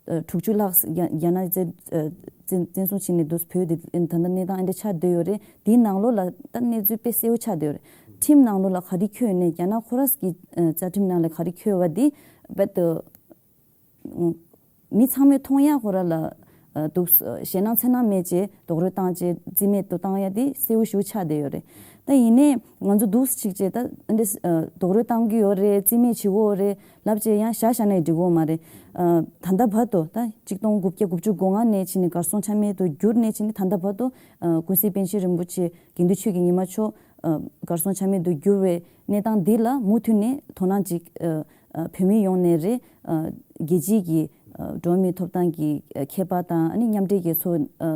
ཨ་དྲུག་ཅུ་ལྷག་རྒྱ་རྒྱ་ནག་བཙན་ཨ་བཙན་བཙན་བཟུང་བྱས་ནས་འདུག་བོད་དེ་ད་ལྟ་གནས་སྟངས་ཨེ་འདྲ་ཆགས་བསྡད་ཡོད་རེད། དེའི་ནང་ལོགས་ལ་ད་གནས་ཚུལ་དཔེ་གསལ་བོ་ཆགས་བསྡད་ཡོད་རེད། ཁྲིམས་ནང་ལོགས་ལ་ག་རེ་འཁོད་ནས་རྒྱ་ནག་ཁོ་རང་གི་ཨ་རྩ་ཁྲིམས་ནང་ལ་ག་རེ་འཁོད་པ་འདི་རྦད་དེ་ཨ་མི་ཚང་མས་མཐོང་ཡག་ཁོ་རང་ལ་ཨ་འདུག་ཞེད་སྣང་འཚེར་སྣང་མེད་བྱས་རྡོག་རོལ་བཏང་བྱས་རྩིས་མེད་དུ་བཏང་ཡ་དེ་གསལ་བོ་ཞེ་པོ་ཆགས་བསྡད་ཡོད་རེད། ད་ཡིན་ནའི་ང་ཚོ་འདུག་ཅིག་བྱས་ད་འདི་ཨ་རྡོག་རོལ་བཏང་གི་ཡོད་རེད། རྩིས་མེད་བྱེད་ཀྱི་ཡོད་རེད་ལབ་བྱས་ཡང་བཞག་བཞག་ནས་འགྲིག་གི་ཡོད་མ་རེད། ཨ་ད་ལྟ་བར་དུ་ད་གཅིག་སྟོང་དགུ་བརྒྱ་དགུ་བཅུ་གོ་ལྔ་ནས་ཕྱིན་ནས་གར་སོང་ཆ་མེད་དུ་གྱུར་ནས་ཕྱིན་ནས་ད་ལྟ་བར་དུ་ཨ་ཀུན་གཟིགས་པཎ་ཆེན་རིན་པོ་ཆེ་དགེ་འདུན་ཆོས་ཀྱི་ཉི་མ་མཆོག་ཨ་གར་སོང་ཆ་མེད་དུ་གྱུར་བའི་གནས་སྟངས་འདི་ལ་མུ་མཐུད་ནས་དོ་སྣང་ཅིག་ཨ་ཨ་བོད་མི་ཡོངས་ནས་རེད། ཨ་རྒྱལ་སྤྱིའི་གི་ཨ་འགྲོ་བ་མིའི་ཐོབ་ཐང་གི་ཨ་མཁས་པ་དང་ཨ་ནི་མཉམ་འབྲེལ་རྒྱལ་ཚོགས་ཨ་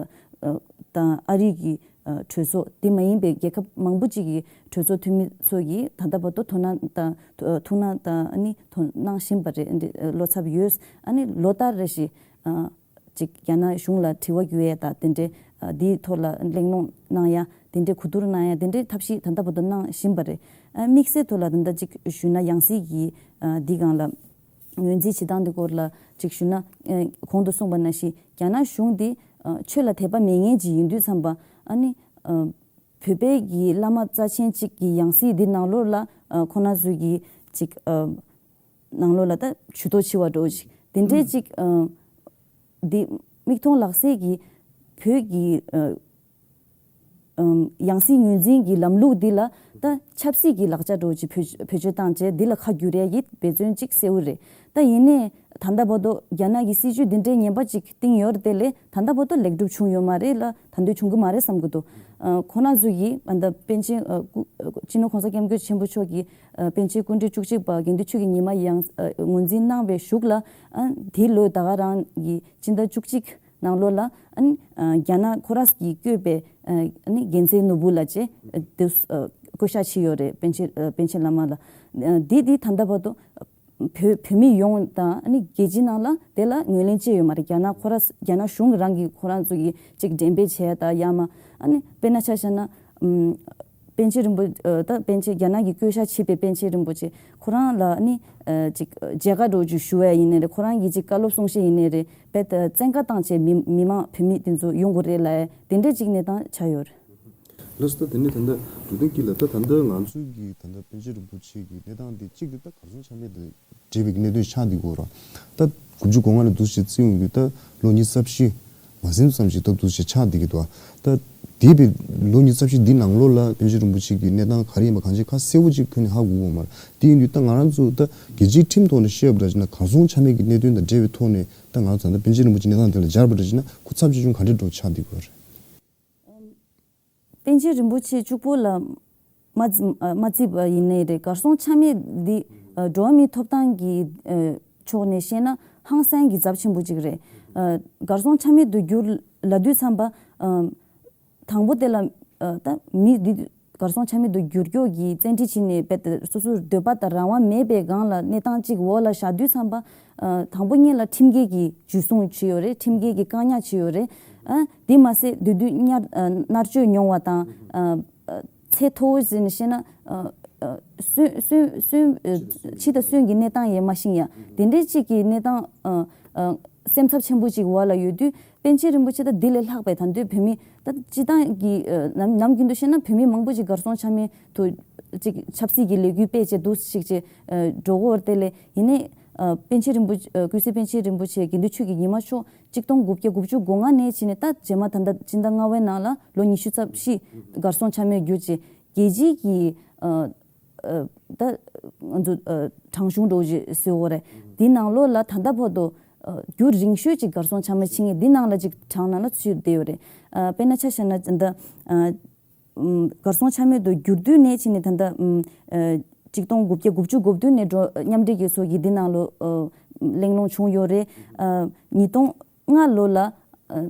ཨ་དང་ཨ་རི་གི་ཨ་གྲོས་ཚོགས་དེ་མ་ཡིན་པའི་རྒྱལ་ཁབ་མང་པོ་ཅིག་གི་གྲོས་ཚོགས་འཐུས་མི་ཚོ་གིས་ད་ལྟ་བར་དུ་དོ་སྣང་དང་ཐུགས་སྣང་དང་ཨ་ནི་དོ་སྣང་བཞིན་པ་རེད། བློ་འཚབ་ཡོད། ཨ་ནི་ལོ་ལྟར་རེ་བཞིན་ཨ་ཅིག་རྒྱ་ནག་གཞུང་ལ་དྲི་བ་བསྐྱར་ཡས་དང་དེ་འདྲའི་ཨ་འདིའི་ཐོག་ལ་གླེང་སློང་གནང་ཡ་དེ་འདྲའི་གོ་བསྡུར་གནང་ཡ་དེ་འདྲའི་ཐབས་ཤེས་ད་ལྟ་བར་དུ་གནང་བཞིན་པ་རེད། ཨ་དམིགས་བསལ་ཐོག་ལ་ད་ལྟ་ཅིག་ཞུས་ན་ཡང་སྲིད་ཀྱི་ཨ་འདི་སྒང་ལ་ངོས་འཛིན་བྱེད་སྟངས་འདི་སྐོར་ལ་ཅིག་ཞུས་ན། ཨ་གོང་དུ་གསུངས་པ་ནང་བཞིན་རྒྱ་ནག་གཞུང་འདི་ཨ་ཆོས་ལ་དད་པ་མེད་མཁན་ཅིག་ཡིན་དུས་ཙམ་པ་ཨ་ནི་ཨ་བོད་པའི་གི་བླ་མ་རྩ་ཆེན་ཅིག་གི་ཡང་སྲིད་འདི་ནང་ལོགས་ལ་ཨ་ཁོ་ན་ཚོས་ཀྱི་ཅིག་ཨ་ནང་ལོགས་ལ་ད་ཇུས་གཏོགས་ཆེ་བ་འགྲོ་ཅིག་དེ་འདྲའི་ཅིག་ཨ་འདི་མིག་མཐོང་ལག་ཟིན་གྱི་བོད་ཀྱི་ཨ་ཨམ་ཡང་སྲིད་ངོས་འཛིན་གྱི་ལམ་ལུགས་འདི་ལ་ད་ཆབ་སྲིད་ཀྱི་ལག་ཆ་འགྲོ་ཅིག་བེད་བེད་སྤྱོད་བཏང་བྱས་འདི་ལ་ཁ་བསྒྱུར་ཡས་ཀྱི་འབད་བརྩོན་ཅིག་གསལ་བོ་རེད། ད་ཡིན་ནའི་ད་ལྟ་བར་དུ་རྒྱ་ནག་གི་སྲིད་ཇུས་འདི་འདྲའི་ངན་པ་ཅིག་བཏིང་ཡོད་རེད་དེ་ལས་ད་ལྟ་བར་དུ་ལེགས་གྲུབ་བྱུང་ཡོད་མ་རེད་ལ་ད་དུང་བྱུང་གི་མ་རེད་བསམ་གྱི་འདུག་ཨ་ཁོ་ན་ཚོ་ཡིས་ཨ་ད་པཎ་ཆེན་ཨ་སྐུ་ཨ་སྤྱི་ནོར་གོང་ས་སྐྱབས་མགོན་ཆེན་པོ་མཆོག་གིས་ཨ་པཎ་ཆེན་སྐུ་ཕྲེང་བཅུ་གཅིག་པ་དགེ་འདུན་ཆོས་ཀྱི་ཉི་མ་ཡང་ཨ་ངོས་འཛིན་གནང་བའི་གཞུག་ལ་ཨ་དེའི་ལོའི་ཟླ་ག་རང་གི་སྤྱི་ཟླ་བཅུ་གཅིག་ནང་ལོགས་ལ་ཨ་ནི་ཨ་རྒྱ་ནག་ཁོ་རང་གིས་བསྐོས་པའི་ཨ་ནི་རྒྱལ་མཚན་ནོར་བུ་ལགས་ཀྱིས་ཨ་དེ་ཨ་བསྐོ་བཞག་བྱས་ཡོད་རེད། པཎ་ཆེན་ཨ་པཎ་ཆེན་བླ་མ་ལ། ཨ་འདི་འདི་ད་ལྟ་བར་དུ་བོད་བོད་མི་ཡོངས་དང་ཨ་ནི་རྒྱལ་སྤྱིའི་ནང་ལ་དེ་ལ་ངོས་ལེན་བྱས་ཡོད་མ་རེད། རྒྱ་ནག་ཁོ་རང་རྒྱ་ནག་གཞུང་རང་གིས་ཁོ་རང་ཚོ་གིས་ཅིག་འགྲེམས་སྤེལ་བྱས་དང་ཡང་མ་ཨ་ནི་དཔེར་ན་ཆ་བཞག་ན་ཨམ། པཎ་ཆེན་རིན་པོ་ཨ་ད་པཎ་ཆེན་རྒྱ་ནག་གི་བསྐོ་བཞག་བྱས་པའི་པཎ་ཆེན་རིན་པོ་ཆེ་ཁོ་རང་ལ་ནི་ཨ་ཅིག་མཇལ་ཁ་འདྲ་བོ་ཅིག་ཞུ་བ་ཡིན་ནའི་རེད། ཁོ་རང་གི་ཅིག་བཀའ་སློབ་གསུང་བཤད་ཡིན་ནའི་རེད། རྦད་དེ་བཙན་བཀའ་བཏང་བྱས་མི་མི་མང་བོད་མི་དེ་ཚོ་ཡོང་དགོས་རེད་ལབ་ཡ་དེ་འདྲ་ཅིག་གནས་སྟངས་ཆགས་ཡོད་རེད། ལགས་སོ། ད་དེ་ནས་ད་ལྟ་འབྲུག་ལྡན་སྐྱིད་ལགས། ད་ད་ལྟ་ང་ཚོ་གི་ད་ལྟ་པཎ་ཆེན་རིན་པོ་ཆེ་གི་གནས་སྟངས་དེ་གཅིག་དེ་ད་གར་སོང་ཆ་མེད་དང་འབྲེལ་བའི་གནད་དོན་ཆགས་བསྡད་ཡོད་རེད། ད་དགུ་བཅུ་གོ་ལྔ་ལ་འདུག་སེ་བརྩི་ཡོང་དུས་ད་ལོ་ཉི་ཤུ་རྩ་བཞི་མ་ཟིན་ཙམ་ཞིག་ད་འདུག་སེ་ཆགས་བསྡད་ཀྱི་འདུག་ད་འདས་པའི་ལོ་ཉི་ཤུ་རྩ་བཞི་འདི་ནང་ལོགས་ལ་པཎ་ཆེན་རིན་པོ་ཆེ་གི་གནས་སྟངས་ག་རེ་ཡིན་པ་གང་ཅི་ཁ་གསལ་པོ་ཅིག་ཁྱོན་ནས་ཧ་གོ་གི་ཡོད་མ་རེད། དེ་ཡིན་དུས་ད་ང་རང་ཚོ་ད་རྒྱལ་སྤྱིའི་ཁྲིམས་ཐོག་ནས་བཤད་པ་འདྲ་བྱས་ན་གར་སོང་ཆ་མེད་ཀྱི་གནད་དོན་དང་འབྲེལ་བའི་ཐོག་ནས་ད་ང་རང་ཚོ་ད་ལྟ་པཎ་ཆེན་རིན་པོ་ཆེ་གནས་སྟངས་དེ་ལ་སྦྱར་བ་འདྲ་བྱས་ན་ཁོ་ཚབས་ཆེ་ཆུང་ག་འདྲ་འགྲོ་ཆགས་བསྡད་ཀྱི་ཡོད་རེད། པཎ་ཆེན་རིན་པོ་ཆེ་གཅིག་པོ་ལ་མ་བརྩི་མ་བརྩིས་པ་ཡིན་ནའི་རེད། གར་སོང་ཆ་མེད་འདི་འགྲོ་བ་མིའི་ཐོབ་ཐང་གི་ཕྱོགས་ནས་བཤད་ན་ཧང་སང་གི་ཚབས་ཆེན་པོ་ཅིག་རེད། གར་སོང་ཆ་མེད་དུ་གྱུར་ལབ་དུས་ཙམ་པ་དང་པོ་དེ་ལ་ད་མི་འདི་གར་སོང་ཆ་མེད་དུ་གྱུར་མཁན་གྱི་བཙན་ཁྲིད་བྱས་ནས་རྦད་དེ་སོ་སོའི་འདོད་པ་དང་རང་དབང་མེད་པའི་སྒང་ལ་གནས་སྟངས་ཅིག་འོག་ལ་བཞག་དུས་ཙམ་པ། ཨ། དང་པོ་ཉིད་ལ་ཁྲིམས་འགལ་གྱི་འཇུ་བཟུང་བྱས་ཡོད་རེད། ཁྲིམས་འགལ་གྱི་བཀག་ཉར་བྱས་ཡོད་རེད། ཨ། དེ་མ་ཟད་དེ་དུས་མནར་ཨ་མནར་གཅོད་མྱོང་བ་དང་། ཨ། ཨ། ཚད་མཐོ་བོ་ཟེར་ནས་བཤད་ན། ཨ། ཨ། སོན་སོན་སོན་ཨ། འཆི་དང་སོན་གྱི་གནས་སྟངས་ཡང་མ་ཤེས་ཡ། དེ་འདྲའི་ཅིག་གི་གནས་སྟངས། ཨ། ཨ། སེམས་འཚབ་ཆེན་པོ་ཅིག་འོག་ལ་ཡོད་དུས། པཎ་ཆེན་རིན་པོ་ཆེ་ད་འདི་ལས་ལྷག་པའི་ད་དུང་བོད་མི་ད་སྤྱི་བཏང་གི་ཨ་ནམ་ནམ་རྒྱུན་དུ་བཤད་ན་བོད་མི་མང་པོ་ཅིག་གར་སོང་ཆ་མེད་དུ་ཅིག་ཆབ་སྲིད་ཀྱི་ལས་འགུལ་སྤེལ་བྱས་འདུག་ཅིག་ཅིག་ཨ་འགྲོ་གི་ཡོད་རེད། དེ་ལས་ཡིན་ནའི་ཨ་པཎ་ཆེན་རིན་པོ་ཆེ་ཨ་ཀུན་གཟིགས་པཎ་ཆེན་རིན་པོ་ཆེ་དགེ་འདུན་ཆོས་ཀྱི་ཉི་མ་མཆོག་གཅིག་སྟོང་དགུ་བརྒྱ་དགུ་བཅུ་གོ་ལྔ་ནས་བྱས་ནས་ད་རྗེས་མ་ད་ལྟ་སྤྱི་ཟླ་ལྔ་པའི་ནང་ལ་ལོ་ཉི་ཤུ་རྩ་བཞི་གར་སོང་ཆ་མེད་གྱུར་བྱས་རྒྱལ་སྤྱིའི་གི་ཨ། ཨ། ད་ང་ཚོ་ཨ་དྲང་གཞུང་འདྲ་བོ་ཞིག་བཟོ་དགོས་རེད། འདི་ནང་ལོགས་ལ་ད་ལྟ་བར་དུ་ཨ་རྒྱུན་རིང་ཤོས་ཅིག་གར་སོང་ཆ་མེད་ཕྱིན་ངེས་འདི་ནང་ལ་ཅིག་གྲངས་ནང་ལ་ཚུད་བསྡད་ཡོད་རེད། ཨ་དཔེར་ན་ཆ་བཞག་ན་ད་ཨ་ཨམ་གར་སོང་ཆ་མེད་དུ་གྱུར་དུས་ནས་ཕྱིན་ནས་ད་ལྟ་ཨམ་ཨ་གཅིག་སྟོང་དགུ་བརྒྱ་དགུ་བཅུ་གོ་བདུན་ནས་འགྲོ་མཉམ་འབྲེལ་རྒྱལ་ཚོགས་ཀྱིས་འདི་ནང་ལོགས་ཨ་གླེང་སློང་བྱུང་ཡོད་རེད། ཨ་ཉིས་སྟོང་ལྔ་ལོ་ལ་ཨ་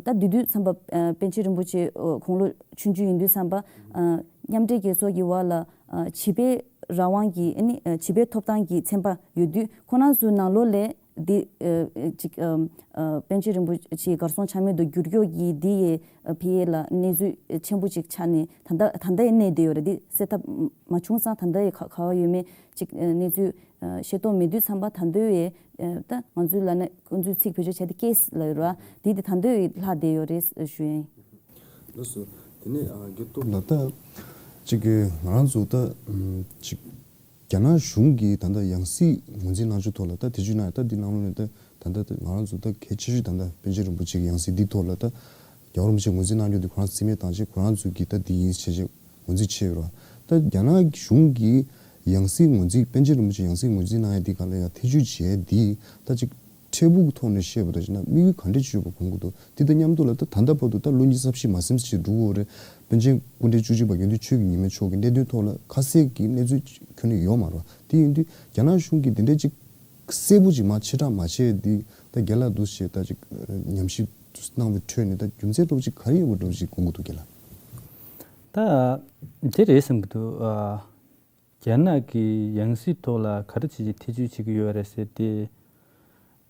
ད་དེ་དུས་ཙམ་པ་ཨ་པཎ་ཆེན་རིན་པོ་ཆེ་ཨ་དགུང་ལོ་ཆུང་ཆུང་ཡིན་དུས་ཙམ་པ་ཨ་མཉམ་འབྲེལ་རྒྱལ་ཚོགས་ཀྱི་འོག་ལ་ཨ་བྱིས་པའི་རང་དབང་གི་ཨ་ནི་ཨ་བྱིས་པའི་ཐོབ་ཐང་གི་ཚན་པ་ཡོད་དུས་ཁོ་རང་ཚོའི་ནང་ལོགས་ལས་འདི་ཨ་ཅིག་ཨ་ཨ་པཎ་ཆེན་རིན་པོ་ཆེ་གར་སོང་ཆ་མེད་དུ་གྱུར་མཁན་གྱི་འདི་ཡི་ཨ་ཕ་ཡུལ་ལ་གནས་ཚུལ་ཆེན་པོ་ཅིག་ཆགས་ནས་ད་ལྟ་ད་ལྟ་ཡང་གནས་བསྡད་ཡོད་རེད། འདི་སེལ་ཐབས་མ་བྱུང་ཙང་ད་ལྟ་ཡི་ག་ག་བ་ཡོད་མེད་ཅིག་ཨ་གནས་ཚུལ་ཨ་ཤེས་རྟོགས་མེད་དུས་ཙམ་པ་ད་ལྟའི་ཨ་ད་ང་ཚོའི་ལབ་ན་ཁོང་ཚོའི་ཚིག་བེད་སྤྱོད་བྱས་ཏེ་ཀེ་སི་ལབ་ཡོད་རེད་བ། འདི་དེ་ད་ལྟའི་ལྷག་བསྡད་ཡོད་རེད་ཞུ་ཡིན། ལགས་སོ། དེ་ནས་ཨ་རྒྱལ་སྟོབས་ལགས། ད་ཅིག་གི་ང་རང་ཚོ་ད་ཨམ་ཅིག་རྒྱ་ནག་གཞུང་གིས་ད་ལྟ་ཡང་སྲིད་ངོས་འཛིན་གནང་ཕྱོགས་ཐོག་ལ་ད་དེ་བྱས་ན་ད་འདི་ནང་ལོགས་ནས་ད་ད་ལྟ་ད་ང་རང་ཚོ་ད་གལ་ཆེ་ཤོས་ད་ལྟ་པཎ་ཆེན་རིན་པོ་ཆེ་གི་ཡང་སྲིད་འདི་ཐོག་ལ་ད་རྒྱལ་བ་རིན་པོ་ཆེ་ངོས་འཛིན་གནང་རྒྱུ་འདི་ཁོ་རང་རྩིས་མེད་བཏང་བྱས་ཁོ་རང་ཚོ་གིས་ད་འདི་ཡིན་བྱས་བྱས་ངོས་འཛིན་བྱས་ཡོད་རེད་བ། ད་རྒྱ་ནག་གཞུང་གིས་ཡང་སྲིད་ངོས་འཛིན་པཎ་ཆེན་རིན་པོ་ཆེ་ཡང་སྲིད་ངོས་འཛིན་གནང་ཡ་འདི་ག་ལ་ཡང་ཐེ་བྱུས་བྱས་འདི་ད་ཅིག་འཕྲལ་ཕུགས་ཐོག་ནས་བཤད་པ་འདྲ་བྱས་ན་དམིགས་ཡུལ་ག་འདྲ་ཅིག་ཡོད་པ་མགོ་འདུག་དེ་དང་མཉམ་དུ་ལ་ད་ད་ལྟ་བར་དུ་ད་ལོ་ཉི་ཤུ་རྩ་བཞི་མ་ཟིན་ཞིག་འགྲོ་གི་ཡོད་རེད། པཎ་ཆེན་སྐུ་ཕྲེང་བཅུ་གཅིག་པ་དགེ་འདུན་ཆོས་ཀྱི་ཉི་མ་མཆོག་གི་གནད་དོན་ཐོག་ལ་ཁ་གསལ་གྱི་གནས་ཚུལ་ཁྱོན་ནས་ཡོད་མ་རེད་བ། དེ་ཡིན་དུས་རྒྱ་ནག་གཞུང་གིས་དེ་འདྲ་ཅིག་གསལ་པོ་ཅིག་མ་ཕྱིར་བསྒྲགས་མ་བྱས་འདི་ད་རྒན་ལགས་འདུག་ཞེས་ད་ཅིག་ཉམས་ཞིབ་གནང་བའི་ཁྲོད་ནས་ད་རྒྱུ་མཚན་འདྲ་བོ་ཅིག་ག་རེ་ཡོད་པ་འདྲ་བོ་ཅིག་དགོངས་ཀྱི་འདུག་རྒན་ལགས། ད་དེ་རེད་བསམ་གྱི་འདུག་ཨ། རྒྱ་ནག་གི་ཡང་སྲིད་ཐོག་ལ་ག་རེ་བྱས་བྱས་ཐེ་བྱུས་བྱེད་ཀྱི་ཡོད་རེད་ཟེར་ཏེ།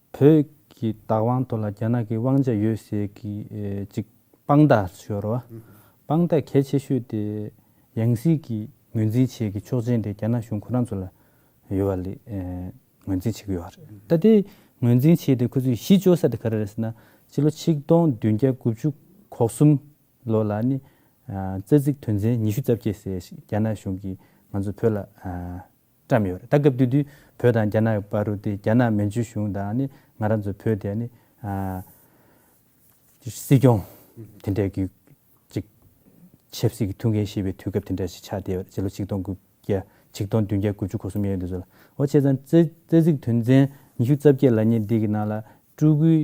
བོད་ཀྱི་བདག་དབང་ཐོག་ལ་རྒྱ་ནག་གི་དབང་ཆ་ཡོད་ཟེར་གྱི་ཨེ་ཅིག་དཔང་རྟགས་ཡོད་རེད་བ། དཔང་རྟགས་གལ་ཆེ་ཤོས་དེ་ཡང་སྲིད་ཀྱི་ངོས་འཛིན་བྱེད་ཀྱི་ཆོག་མཆན་དེ་རྒྱ་ནག་གཞུང་ཁོ་རང་ཚོ་ལ་ཡོད་པ་ལས་ཨེ་ངོས་འཛིན་བྱེད་ཀྱི་ཡོད་རེད། ད་དེ་ངོས་འཛིན་བྱས་ཏེ་ཁོ་ཚོས་གཞི་བཅོལ་ས་དེ་ག་རེ་རེད་ཟེར་ན་ཕྱི་ལོ་ཆིག་སྟོང་བདུན་བརྒྱ་དགུ་བཅུ་གོ་གསུམ་ལོ་ལ་ནི། ཨ། རྩ་ཚིག་དོན་ཚན་ཉི་ཤུ་རྩ་བརྒྱད་ཟེར་ཞིག་རྒྱ་ནག་གཞུང་གིས་ང་ཚོ་བོད་ལ། ཨ། བཀྲམ་ཡོད་རེད། ད་སྐབས་དེ་དུས་བོད་དང་རྒྱ་ནག་བར་དུ་དེ་རྒྱ་ནག་མན་ཇུ་གཞུང་དང་ནི་ང་རང་ཚོ་བོད་དེ་ནི། ཨ། སྲིད་སྐྱོང་དེ་འདྲའི་གི་ཅིག་ཆབ་སྲིད་ཀྱི་ཐུགས་འགན་བཞེས་པའི་དུས་སྐབས་དེ་འདྲ་ཞིག་ཆགས་བསྡད་ཡོད་རེད། སྤྱི་ལོ་ཆིག་སྟོང་དགུ་བརྒྱ་ཆིག་སྟོང་བདུན་བརྒྱ་དགུ་བཅུ་གོ་གསུམ་ཡན་དུ་ཚོད་ལ། འོ་བྱས་ཙང་རྩ་རྩ་ཚིག་དོན་ཚན་ཉི་ཤུ་རྩ་བརྒྱད་ལབ་མཁན་འདི་གི་ནང་ལ། སྤྲུལ་སྐུའི་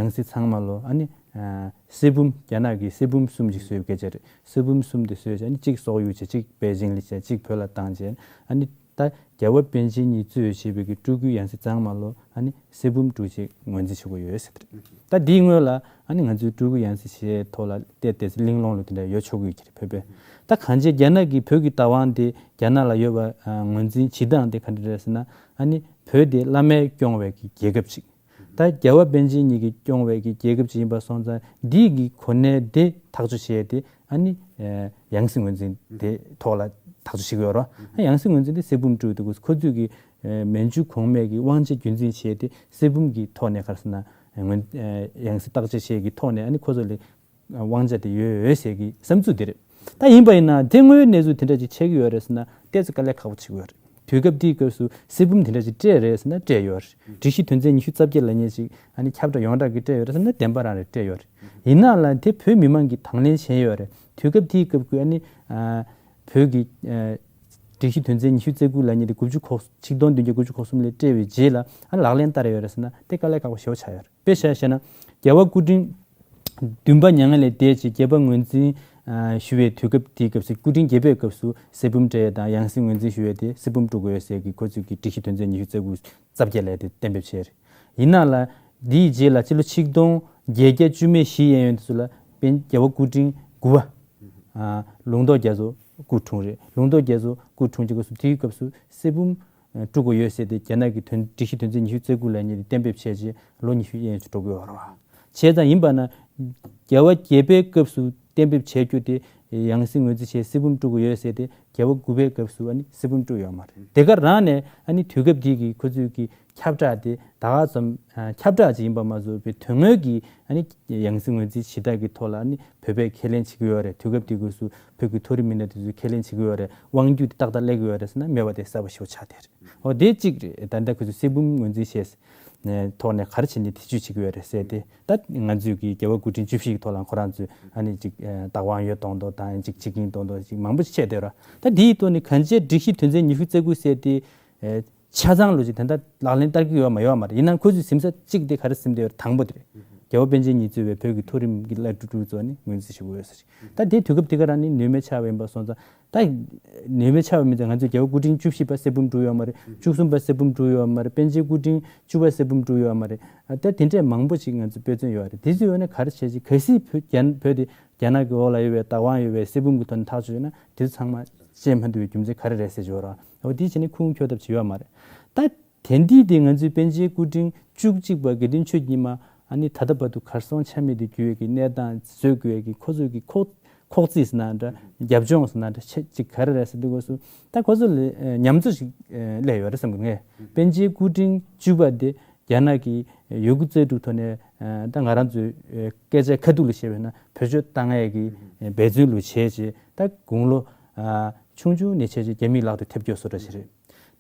ཡང་སྲིད་ཚང་མ་ལོ་ཨ་ནི་གསེར་བུམ། རྒྱ་ནག་གི་གསེར་བུམ་གསུམ་ཅིག་བཟོས་པའི་སྐད་ཆ་རེད། གསེར་བུམ་གསུམ་དེ་བཟོས་བྱས་ཨ་ནི་གཅིག་སོག་ཡུལ་བྱས། གཅིག་པེ་ཅིང་ལ་བྱས། གཅིག་བོད་ལ་བཏང་བྱས། ཨ་ནི་ད་རྒྱལ་བ་པཎ་ཆེན་ཉིད་གཙོས་བྱས་པའི་གི་སྤྲུལ་སྐུའི་ཡང་སྲིད་ཚང་མ་ལོ་ཨ་ནི་གསེར་བུམ་སྤྲུལ་ཅིག་ངོས་འཛིན་བྱེད་དགོས་ཡོད་ཟེར་དེ་རེད། ད་དེའི་སྔོན་ལ་ཨ་ནི་ང་ཚོའི་སྤྲུལ་སྐུ་ཡང་སྲིད་ཞེས་ཐོག་ལ་བལྟས་ཏེ་གླེང་སློང་ལ་དེ་འདྲ་ཡོད་ཆོག་གི་ཡོད་ཀྱི་རེད། བོད་པས་ད་གང་བྱས་རྒྱ་ནག་གིས་བོད་ཀྱི་བདག་དབང་དེ་རྒྱ་ནག་ལ་ཡོད་པ་ངོས་འཛིན་བྱེད་སྟངས་དེ་ག་འདྲ་རེད་ཟེར་ན། ཨ་ནི་བོད་དེ་བླ་མས་སྐྱོང་བའི་གི་རྒྱལ་ཁབ་ཅིག་ད་ ད་རྒྱལ་བ་པཎ་ཆེན་ཉིད་ཀྱིས་སྐྱོང་བའི་གི་རྒྱལ་ཁབ་ཅིག་ཡིན་པ་སོང་ཙང་འདི་གི་གོ་གནས་དེ་ཐག་གཅོད་བྱས་ཏེ་ཨ་ནི་ཡང་སྲིད་ངོས་འཛིན་དེ་ཐོག་ལ་ཐག་གཅོད་བྱེད་ཀྱི་ཡོད་རེད། ཡང་སྲིད་ངོས་འཛིན་དེ་གསེར་བུམ་དཀྲུགས་དུས་ཁོ་ཚོས་གི་མན་ཇུ་གོང་མའི་གི་དབང་ཆ་རྒྱུན་འཛིན་བྱས་ཏེ་གསེར་བུམ་གྱི་ཐོག་ནས་ག་རེ་ཟེར་ན་ཡང་སྲིད་བརྟག་དཔྱད་བྱས་ཀྱི་ཐོག་ནས་ཨ་ནི་ཁོ་ཚོ་ལ་དབང་ཆ་དེ་ཡོད་ཟེར་གྱི་བསམ་ཚུལ་དེ་རེད། ད་ཡིན་པ་ཡིན་ན་དེ་སྔོན་གནས་ཚུལ་དེ་འདྲ་ཅིག་ཆགས་ཀྱི་ཡོད་རེད་ཟེར་ན་ཏོག་ཙམ་དཀའ་ལས་ཁག་པོ་ཆགས་ཀྱི་ཡོད་རེད། དུས་སྐབས་དེའི་སྐབས་སུ་གསེར་བུམ་དེ་འདྲ་ཅིག་སྤྲད་རེད་ཟེར་ན་སྤྲད་ཡོད་རེད། སྒྲིག་གཞི་དོན་ཚན་ཉི་ཤུ་རྩ་བརྒྱད་ལབ་མཁན་ཅིག་ཨ་ནི་ཁྱབ་བསྒྲགས་ཡོངས་གྲགས་ཀྱིས་སྤྲད་ཡོད་རེད་ཟེར་ན་བདེན་པ་རང་རེད། སྤྲད་ཡོད་རེད། ཡིན་ནའང་ལ་དེ་བོད་མི་མང་གིས་དང་ལེན་བྱས་ཡོད་རེད། དུས་སྐབས་དེའི་སྐབས་ཀྱི་ཨ་ནི་ཨ་བོད་ཀྱི་ཨ་སྒྲིག་གཞི་དོན་ཚན་ཉི་ཤུ་རྩ་དགུ་ལབ་མཁན་དེ་དགུ་བཅུ་གོ་ཆིག་སྟོང་བདུན་བརྒྱ་དགུ་བཅུ་གོ་གསུམ་ལ་སྤྲད་པའི་རྗེས་ལ་ཨ་ལག་ལེན་བསྟར་ཡོད་རེད་ཟེར་ན་དེ་དཀའ་ལས་ཁག་པོ་ཞེ་པོ་ཆགས་ཡོད་རེད། དཔེ་བཞག་བཤད་ན་རྒྱལ་བ་སྐུ་ཕྲེང་བདུན་པ་མྱ་ངན་ལས་འདས་རྗེས་རྒྱལ་བ་ངོས་འཛིན་ཨ་ཞུ་བའི་དུས་སྐབས་དེའི་སྐབས་སུ་སྐུ་ཕྲེང་བརྒྱད་པའི་སྐབས་སུ་གསེར་བུམ་སྤྲད་ཡས་དང་ཡང་སྲིད་ངོས་འཛིན་ཞུ་ཡས་དེ་གསེར་བུམ་དཀྲུག་དགོས་ཡོད་ཟེར་གྱི་ཁོ་ཚོས་ཀྱི་སྒྲིག་གཞི་དོན་ཚན་ཉི་ཤུ་རྩ་དགུ་རྩ་བརྒྱད་ལས་དེ་གཏན་འབེབས་བྱས་རེད། ཡིན་ནའང་ལ་དེའི་རྗེས་ལ་སྤྱི་ལོ་ཆིག་སྟོང་བརྒྱད་བརྒྱ་བཅུ་མེད་བཞི་གཡས་གཡོན་དེ་ཚོ་ལ་དཔལ་རྒྱལ་བ་སྐུ་ཕྲེང་དགུ་པ་ཨ་ལུང་རྟོགས་རྒྱ་མཚོ་སྐུ་འཁྲུངས་རེད། ལུང་རྟོགས་རྒྱ་མཚོ་སྐུ་འཁྲུངས་ཀྱི་སྐབས་སུ་དེའི་སྐབས་སུ་གསེར་བུམ་དཀྲུག་དགོས་ཡོད་ཟེར་ཏེ་རྒྱ་ནག་གི་དོན་སྒྲིག་གཞི་དོན་ཚན་ཉི་ཤུ་རྩ་དགུ་ལབ་མཁན་དེ་གཏན་འབེབས་བྱས་རྗེས་ལོ་ཉི་ཤུ་གཡས་གཡོན་ཅིག་འགྲོ་གི་ཡོད་རེད་བ། བྱས་ཙང་ཡིན་པ་ན་རྒྱལ་བ་བརྒྱད་པའི་སྐབས་སུ་གཏན་འབེབས་བྱས་རྒྱུ་དེ་ཡང་སྲིད་ངོས་འཛིན་བྱས་གསེར་བུམ་དཀྲུག་དགོས་ཡོད་ཟེར་ཏེ་རྒྱལ་བ་དགུ་པའི་སྐབས་སུ་ཨ་ནི་གསེར་བུམ་དཀྲུག་ཡོད་མ་རེད། དེ་ག་རང་ནས་ཨ་ནི་དུས་སྐབས་དེ་གི་ཁོ་ཚོས་ཀྱི་ཁྱབ་བསྒྲགས་དེ་ད་ག་ཙམ་ཨ་ཁྱབ་བསྒྲགས་ཅིག་ཡིན་པ་མ་ཟད་པའི་དོན་དངོས་ཀྱི་ཨ་ནི་ཡང་སྲིད་ངོས་འཛིན་བྱེད་སྟངས་ཀྱི་ཐོག་ལ་ཨ་ནི་བོད་པས་ཁས་ལེན་བྱེད་ཀྱི་ཡོད་རེད། དུས་སྐབས་དེ་སྐབས་སུ་བོད་ཀྱི་མཐོ་རིམ་མི་སྣ་དེ་ཚོས་ཁས་ལེན་བྱེད་ཀྱི་ཡོད་རེད། དབང་སྒྱུར་དེ་ཏག་ཏག་སླེབས་ཀྱི་ཡོད་རེད་ཟེར་ན་མེད་པ་དེ་གསལ་པོ་ཞེ་པོ་ཆགས་བསྡད་རེད། འོ་དེ་གཅིག་རེད། ད་ལྟ་ཁོ་ཚོས་གསེར་བུམ་ངོས་འཛིན་བྱས་ནས་ཐོག་ནས་ག་རེ་བྱས་ནས་ཐེ་བྱུས་བྱེད་ཀྱི་ཡོད་རེད་ཟེར་ཏེ་ད་ང་ཚོས་ཀྱི་རྒྱལ་བ་སྐུ་ཕྲེང་བཅུ་བཞི་གི་ཐོག་ལ་ཁོ་རང་ཚོས་ཨ་ནི་ཅིག་བདག་དབང་ཡོད་མདོག་མདོག་དང་ཅིག་བྱེད་ཀྱིན་མདོག་མདོག་ཅིག་མང་པོ་ཞིག་བྱས་བསྡད་ར། ད་དེའི་ཐོག་ནས་གང་ཅིའི་སྒྲིག་གཞི་དོན་ཚན་ཉི་ཤུ་རྩ་དགུ་ཟེར་ཏེ་ཆ་ཚང་ལོ་ཅིག་ད་ལྟ་ལག་ལེན་བསྟར་གྱི་ཡོད་མ་ཡོད་མ་རེད། ཡིན་ནའང་ཁོ་ཚོས་ཟིན་ས་གཅིག་དེ་ག་རེ་ཟིན་བསྡད་ཡོད་རེད། དང་པོ་དེ་རེད། རྒྱལ་བ་པཎ་ཆེན་ཉིད་གཙོས་པའི་བོད་ཀྱི་མཐོ་རིམ་གྱི་བླ་སྤྲུལ་ཚོ་ནི་ངོས་འཛིན་ཞུ་དགོས་ཟེར། ད་དེ་དུས་སྐབས་དེ་ག་རང་ནི་ནུས་མེད་ཆགས་པ་ཡིན་པ་སོང་ཙང་ད་ནུས་མེད་ཆགས་པ་མིན་ཙང་ང་ཚོས་རྒྱལ་བ་སྐུ་ཕྲེང་བཅུ་བཞི་པ་གསེར་བུམ་དཀྲུགས་ཡོད་མ་རེད། བཅུ་གསུམ་པ་གསེར་བུམ་དཀྲུགས་ཡོད་མ་རེད། པཎ་ཆེན་སྐུ་ཕྲེང་བཅུ་པ་གསེར་བུམ་དཀྲུགས་ཡོད་མ་རེད། ད་དེ་འདྲས་མང་པོ་ཞིག་ང་ཚོ་དཔེ་མཚོན་ཡོད་རེད། དེ་ཚོ་ཡོད་ན་ག་རེ་བྱས་ཅིག་གལ་སྲིད་བོད་རྒྱ་བོད་དེ་རྒྱ་ནག་གི་འོག་ལ་ཡོད་པའི་བདག་དབང་ཡོད་པའི་གསེར་བུམ་གྱི་ཐོག་ནས་ཐག་གཅོད་ཡོད་ན་དེ་ཚོ་ཚང་མ་བཅད་མ་ཐུབ་པའི་རྒྱུ་མཚན་ག་རེ་རེད་ཟེར་གྱི་ཡོད་རེད། འོ་དེ་བྱས་ནས་ཁུངས་འཁྱོལ་ཐབས་ཅིག་ཡོད་མ་རེད། ད་དེ་འདྲས་དེ་ང་ཚོའི་པཎ་ཆེན་སྐུ་ཕྲེང་བཅུ་གཅིག་པ་དགེ་འདུན་ཆོས་ཀྱི་ཉི་མ་ཨ་ནི་ད་ལྟ་བར་དུ་གར་སོང་ཆ་མེད་དུ་གྱུར་བའི་གི་གནས་སྟངས་བཟོ་དགོས་ཀྱི་ཁོ་ཚོའི་གི་ཁོག་ཁོག་རྩིས་ཟེར་ན་འདྲ་རྒྱབ་ལྗོངས་ཟེར་ན་འདྲ་ཆེ་ཅིག་ག་རེ་རེད་ཟེར་དུས་སྐབས་སུ་ད་ཁོ་ཚོ་ལ་ཉམས་གསོ་ཞིག་སླེབས་ཡོད་རེད་བསམ་གི་ངས། པཎ་ཆེན་སྐུ་ཕྲེང་བཅུ་པ་དེ་རྒྱ་ནག་གི་ཡི་གུ་རྩལ་སྤྲུགས་ཐོག་ནས་ད་ང་རང་ཚོའི་སྐད་ཆ་ཁ་ཐུག་ལ་བཤད་པས་ན་བེད་སྤྱོད་བཏང་ཡས་ཀྱི་འབད་བརྩོན་ལུ་བྱས་རྗེས་ད་དགུང་ལོ་ཆུང་ཆུང་ནས་བྱས་རྗེས་རྒྱ་མིའི་ལག་ཏུ་ཐེབས་སྐྱོ་བཟོ་འདྲ་ཞིག་རེད།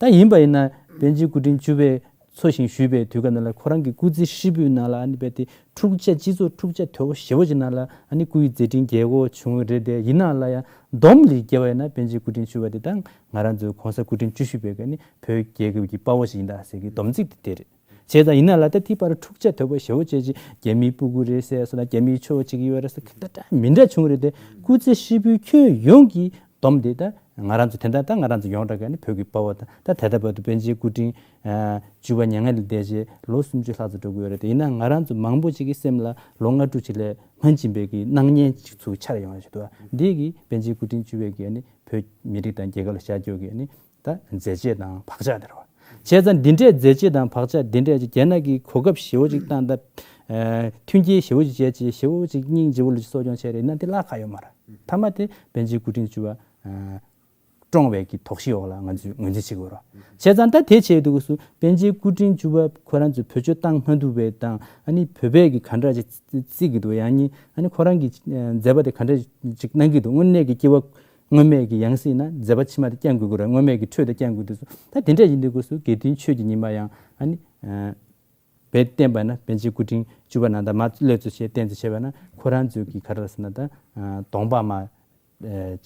ད་ཡིན་པ་ཡིན་ན་པཎ་ཆེན་སྐུ་ཕྲེང་བཅུ་པས་འཚོ་ཞིང་བཞུགས་པའི་དུས་སྐབས་ནང་ལ་ཁོ་རང་གི་སྐུ་ཚེ་ཧྲིལ་པོའི་ནང་ལ་ཨ་ནི་རྦད་དེ་འཁྲུག་ཆ་སྤྱི་ཚོགས་འཁྲུག་ཆ་དོད་པོ་ཞེ་པོ་ཅིག་ནང་ལ་ཨ་ནི་སྐུའི་མཛད་འཕྲིན་རྒྱས་པོ་བྱུང་བ་རེད་དེ། ཡིན་ནའང་ལ་ཡང་སྡོམ་ལས་བརྒལ་བ་ཡིན་ན་པཎ་ཆེན་སྐུ་ཕྲེང་བཅུ་པ་དེ་ད་ང་རང་ཚོའི་གོང་ས་སྐུ་ཕྲེང་བཅུ་བཞི་པའི་ག་ནི་བོད་རྒྱལ་ཁབ་ཀྱི་དཔའ་བོ་ཞིག་ཡིན་ད་ཟེར་གི་སྡོམ་ཚིག་དེ་དེ་རེད། བྱས་ཙང་ཡིན་ན་ལ་ད་དེའི་བར་འཁྲུག་ཆ་དོད་པོ་ཞེ་པོ་བྱས་ཅིག་རྒྱ་མིའི་སྤུ་གུ་རེད་ཟེར་སོང་ན་རྒྱ་མིའི་ཆོས་བྱེད་ཀྱི་ཡོད་རེད་ཟེར་གི་ད་ད་མི་འདྲ་བྱུང་རེད་དེ། སྐུ་ཚེ་ཧྲིལ་པོའི་ཁྱོན་ཡོངས་ཀྱི་སྡོམ་དེ་ད་ང་རང་ཚོ་དེ་འདྲ་ད་ང་རང་ཚོ་ཡོངས་གྲགས་ཀྱི་ནི་བོད་ཀྱི་དཔའ་བོ་དང་ད་ད་ལྟ་བར་དུ་པཎ་ཆེན་སྐུ་ཕྲེང་བཅུ་པ་མྱ་ངན་ལས་འདས་རྗེས་ལོ་སུམ་ཅུ་ལྷག་ཙམ་འགྲོ་གི་ཡོད་རེད་དེ། ཡིན་ན་ང་རང་ཚོ་མང་པོ་ཅིག་གི་སེམས་ལ་ལོ་ལྔ་དྲུག་ཅིག་ལས་སྔོན་ཕྱིན་པའི་གི་སྣང་བརྙན་ཅིག་ཚུར་འཆར་ཡོང་ཡ་ཞིག་འདུག་འདི་གི་པཎ་ཆེན་སྐུ་ཕྲེང་བཅུ་པའི་གི་ནི་བོད་མི་རིགས་དང་རྒྱལ་ཁབ་ལ་བཞག་རྒྱུ་གི་ནི་ད་མཛད་རྗེས་དང་བག་ཆགས་དེ་རེད་བ། བྱས་ཙང་འདི་འདྲའི་མཛད་རྗེས་དང་བག་ཆགས་འདི་འདྲའི་ཅིག་རྒྱ་ནག་གི་གོ་སྐབས་ཞེ་པོ་ཅིག་བཏང་སྟབས། མཐུན་རྐྱེན་ཞེ་པོ་ཅིག་བྱས་ཅིག་ཞེ་པོ་ཅིག་སྙིང་རྗེ་པོ་ལ་ཅིག་གསོ་སྐྱོང་བྱས་རེད་ན་དེ་བརླག་ག་ཡོད་མ་རེད། མཐའ་མ་དེ་པཎ་ཆེན་སྐུ་ཕྲེང་བཅུ་པ་བཀྲོངས་པའི་གི་དོགས་གཞི་འོག་ལ་ང་ཚོས་ངོས་འཛིན་བྱེད་དགོས་རེད། བྱས་ཙང་ད་དེ་བྱས་དུས་སུ་པཎ་ཆེན་སྐུ་ཕྲེང་བཅུ་པ་ཁོ་རང་ཚོས་བེད་སྤྱོད་བཏང་མ་ཐུབ་པའི་དང་ཨ་ནི་བོད་པས་གི་ག་འདྲ་ཅིག་བརྩི་གི་འདུག་ཡང་ནི་ཨ་ནི་ཁོ་རང་གི་མཛད་པ་དེ་ག་འདྲ་ཅིག་གནང་གི་འདུག་དངོས་གནས་ཀྱི་སྐྱེ་བ་སྔོན་མའི་གི་ཡང་སྲིད་ན་མཛད་པ་ཕྱི་མ་དེ་བསྐྱང་དགོས་ཀྱི་རེད། སྔོན་མའི་གི་འཕྲོས་དེ་བསྐྱང་དགོས་དུས་སུ་ད་དེ་འདྲ་ཡིན་དུས་སྐབས་སུ་དགེ་འདུན་ཆོས་ཀྱི་ཉི་མ་ཡང་ཨ་ནི་བས་བསྟན་པ་ན་པཎ་ཆེན་སྐུ་ཕྲེང་བཅུ་པ་ནང་ད་མ་སླེབས་ཚུལ་བྱས་བསྟན་ཚུལ་བྱས་པ་ན་ཁོ་རང་ཚོའི་གི་ག་རེ་ཟེར་ན་ད་གདོང་པ་མ་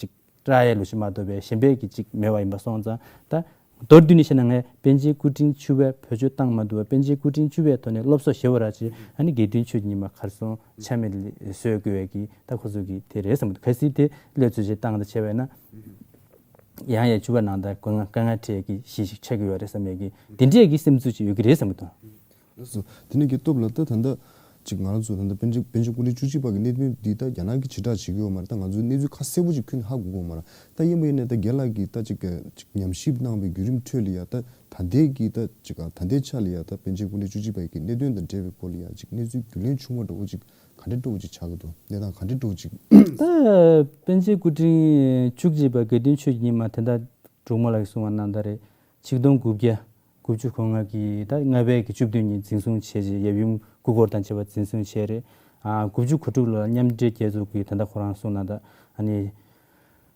ཅིག་བཀྲ་ཡའི་ལུགས་ཤིག་མ་གཏོགས་པའི་གཞན་པའི་གི་ཅིག་མེད་པ་ཡིན་པ་སོང་ཙང་ད། མདོར་བསྡུས་ནས་བཤད་ན་ངས་པཎ་ཆེན་སྐུ་ཕྲེང་བཅུ་པས་བེད་སྤྱོད་བཏང་མ་ཐུབ་པ་པཎ་ཆེན་སྐུ་ཕྲེང་བཅུ་པའི་ཐོག་ནས་སློབ་གསོ་ཞེ་པོ་རག་ཅིག་ཨ་ནི་དགེ་འདུན་ཆོས་ཀྱི་ཉི་མ་གར་སོང་ཆ་མེད་ལ་བཟོས་དགོས་པའི་གི་ད་ཁོ་ཚོ་གི་དེ་རེད་བསམ་གི་འདུག་གལ་སྲིད་དེ་སླེབས་ཚུལ་ཞིག་བཏང་ད་བྱས་པས་ན་ཡང་ཡང་བཅུ་པ་ནང་ད་དཀའ་ངལ་དཀའ་ངལ་འཕྲད་ཀྱི་གཞི་ཞིག་ཆགས་ཀྱི་ཡོད་རེད་བསམ་ཡས་ཀྱི་དེ་འདྲས་ཀྱི་སེམས་ཚུལ་ཅིག་ཡོད་ཀྱི་རེད་བསམ་གི་འདུག་ལགས་སོ། དེ་ནས་ཀྱི་སྟོབས་ལ་ད་ད་ལྟ་ ཅིག་ང་རང་ཚོ་ད་ལྟ་པཎ་ཆེན་པཎ་ཆེན་སྐུ་ཕྲེང་བཅུ་གཅིག་པ་གི་གནད་དོན་འདི་ད་རྒྱ་ནག་གིས་ཕྱིར་བསྒྲགས་བྱེད་ཀྱི་ཡོད་མ་རེད། ད་ང་ཚོས་གནས་ཚུལ་ཁ་གསལ་པོ་ཅིག་ཁྱོན་ནས་ཧ་གོ་གི་ཡོད་མ་རེད། ད་ཡིན་པ་ཡིན་ནའི་ད་རྒན་ལགས་ཀྱིས་ད་ཅིག་ཅིག་ཉམས་ཞིབ་གནང་བའི་བརྒྱུད་རིམ་ཁྲོད་ལ་ཡ་ད་ད་ལྟའི་གི་ད་ཅིག་ད་ལྟའི་ཆ་ལ་ཡ་ད་པཎ་ཆེན་སྐུ་ཕྲེང་བཅུ་གཅིག་པ་གི་གནད་དོན་དང་འབྲེལ་བའི་སྐོར་ལ་ཡ་ཅིག་གནས་ཚུལ་རྒྱུས་ལོན་བྱུང་བ་འདྲ་བོ་ཅིག་ག་འདྲ་འདྲ་བོ་ཅིག་ཆགས་ཀྱི་འདུག་གནས་སྟངས་ག་འདྲ་འདྲ་བོ་ཅིག་ད་པཎ་ཆེན་སྐུ་ཕྲེང་བཅུ་གཅིག་པ་དགེ་འདུན་ཆོས་ཀྱི་ཉི་མ་དེ་འདྲ་སྒྲོལ་མ་ལགས་ཀྱིས་གསུངས་པ་ནང་ལྟར་རེད། ཆིག་སྟོང་དགུ་བརྒྱ་དགུ་བཅུ་གོ་ལྔ་གི་ད་ལྔ་པའི་གི་བཅུ་བདུན་ཉིན་འཛིན་བཟུང་བྱས་རྗེས་ཡབ་ཡུམ་སྐུ་འཁོར་དང་བཅས་པ་འཛིན་བཟུང་བྱས་རེད། ཨ་དགུ་བཅུ་གོ་དྲུག་ལོར་མཉམ་འབྲེལ་རྒྱལ་ཚོགས་ཀྱིས་ད་ལྟ་ཁོ་རང་གསུངས་ན་ད་ཨ་ནི་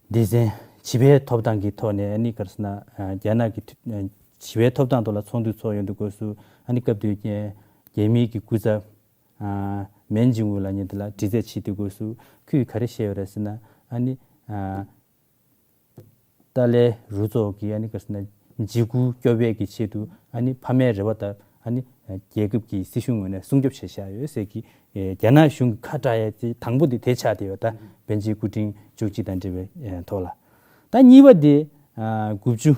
སྡེ་ཚན་བྱིས་པའི་ཐོབ་ཐང་གི་ཐོག་ནས་ཨ་ནི་ག་རེ་ཟེར་ན་ཨ་རྒྱ་ནག་གི་ཨ་བྱིས་པའི་ཐོབ་ཐང་ཐོག་ལ་ཚོགས་འདུ་ཚོགས་ཡོང་དུས་སྐབས་སུ་ཨ་ནི་སྐབས་དེའི་རྒྱ་མིའི་གི་སྐུ་ཚབ་ཨ་མན་ཇིང་ཝུ་ལགས་ཉིད་དེ་ལ་དྲི་རྩད་བྱེད་དུས་སྐབས་སུ་ཁོས་ག་རེ་བཤད་ཡོད་རེད་ཟེར་ན་ཨ་ནི་ཨ། ཏཱ་ལའི་རུ་ཚོགས་ཀྱིས་ཨ་ནི་ག་རེ་ཟེར་ན་འཇིགས་སྐུལ་སྐྱོབ་པའི་གི་ཆེད་དུ་ཨ་ནི་ཕ་མའི་རེ་བ་ལྟར་ཨ་ནི་རྒྱལ་ཁབ་ཀྱི་སྲིད་གཞུང་ངོས་ནས་སྲུང་སྐྱོབ་བྱས་བཞག་ཡོད་ཟེར་གི་རྒྱ་ནག་གཞུང་གི་ཁ་བཀྲལ་ཡ་དེ་དང་པོ་དེ་དེ་ཆགས་བསྡད་ཡོད། ད་པཎ་ཆེན་སྐུ་ཕྲེང་བཅུ་གཅིག་དང་འབྲེལ་བའི་ཐོག་ལ། ད་གཉིས་པ་དེ་དགུ་བཅུ་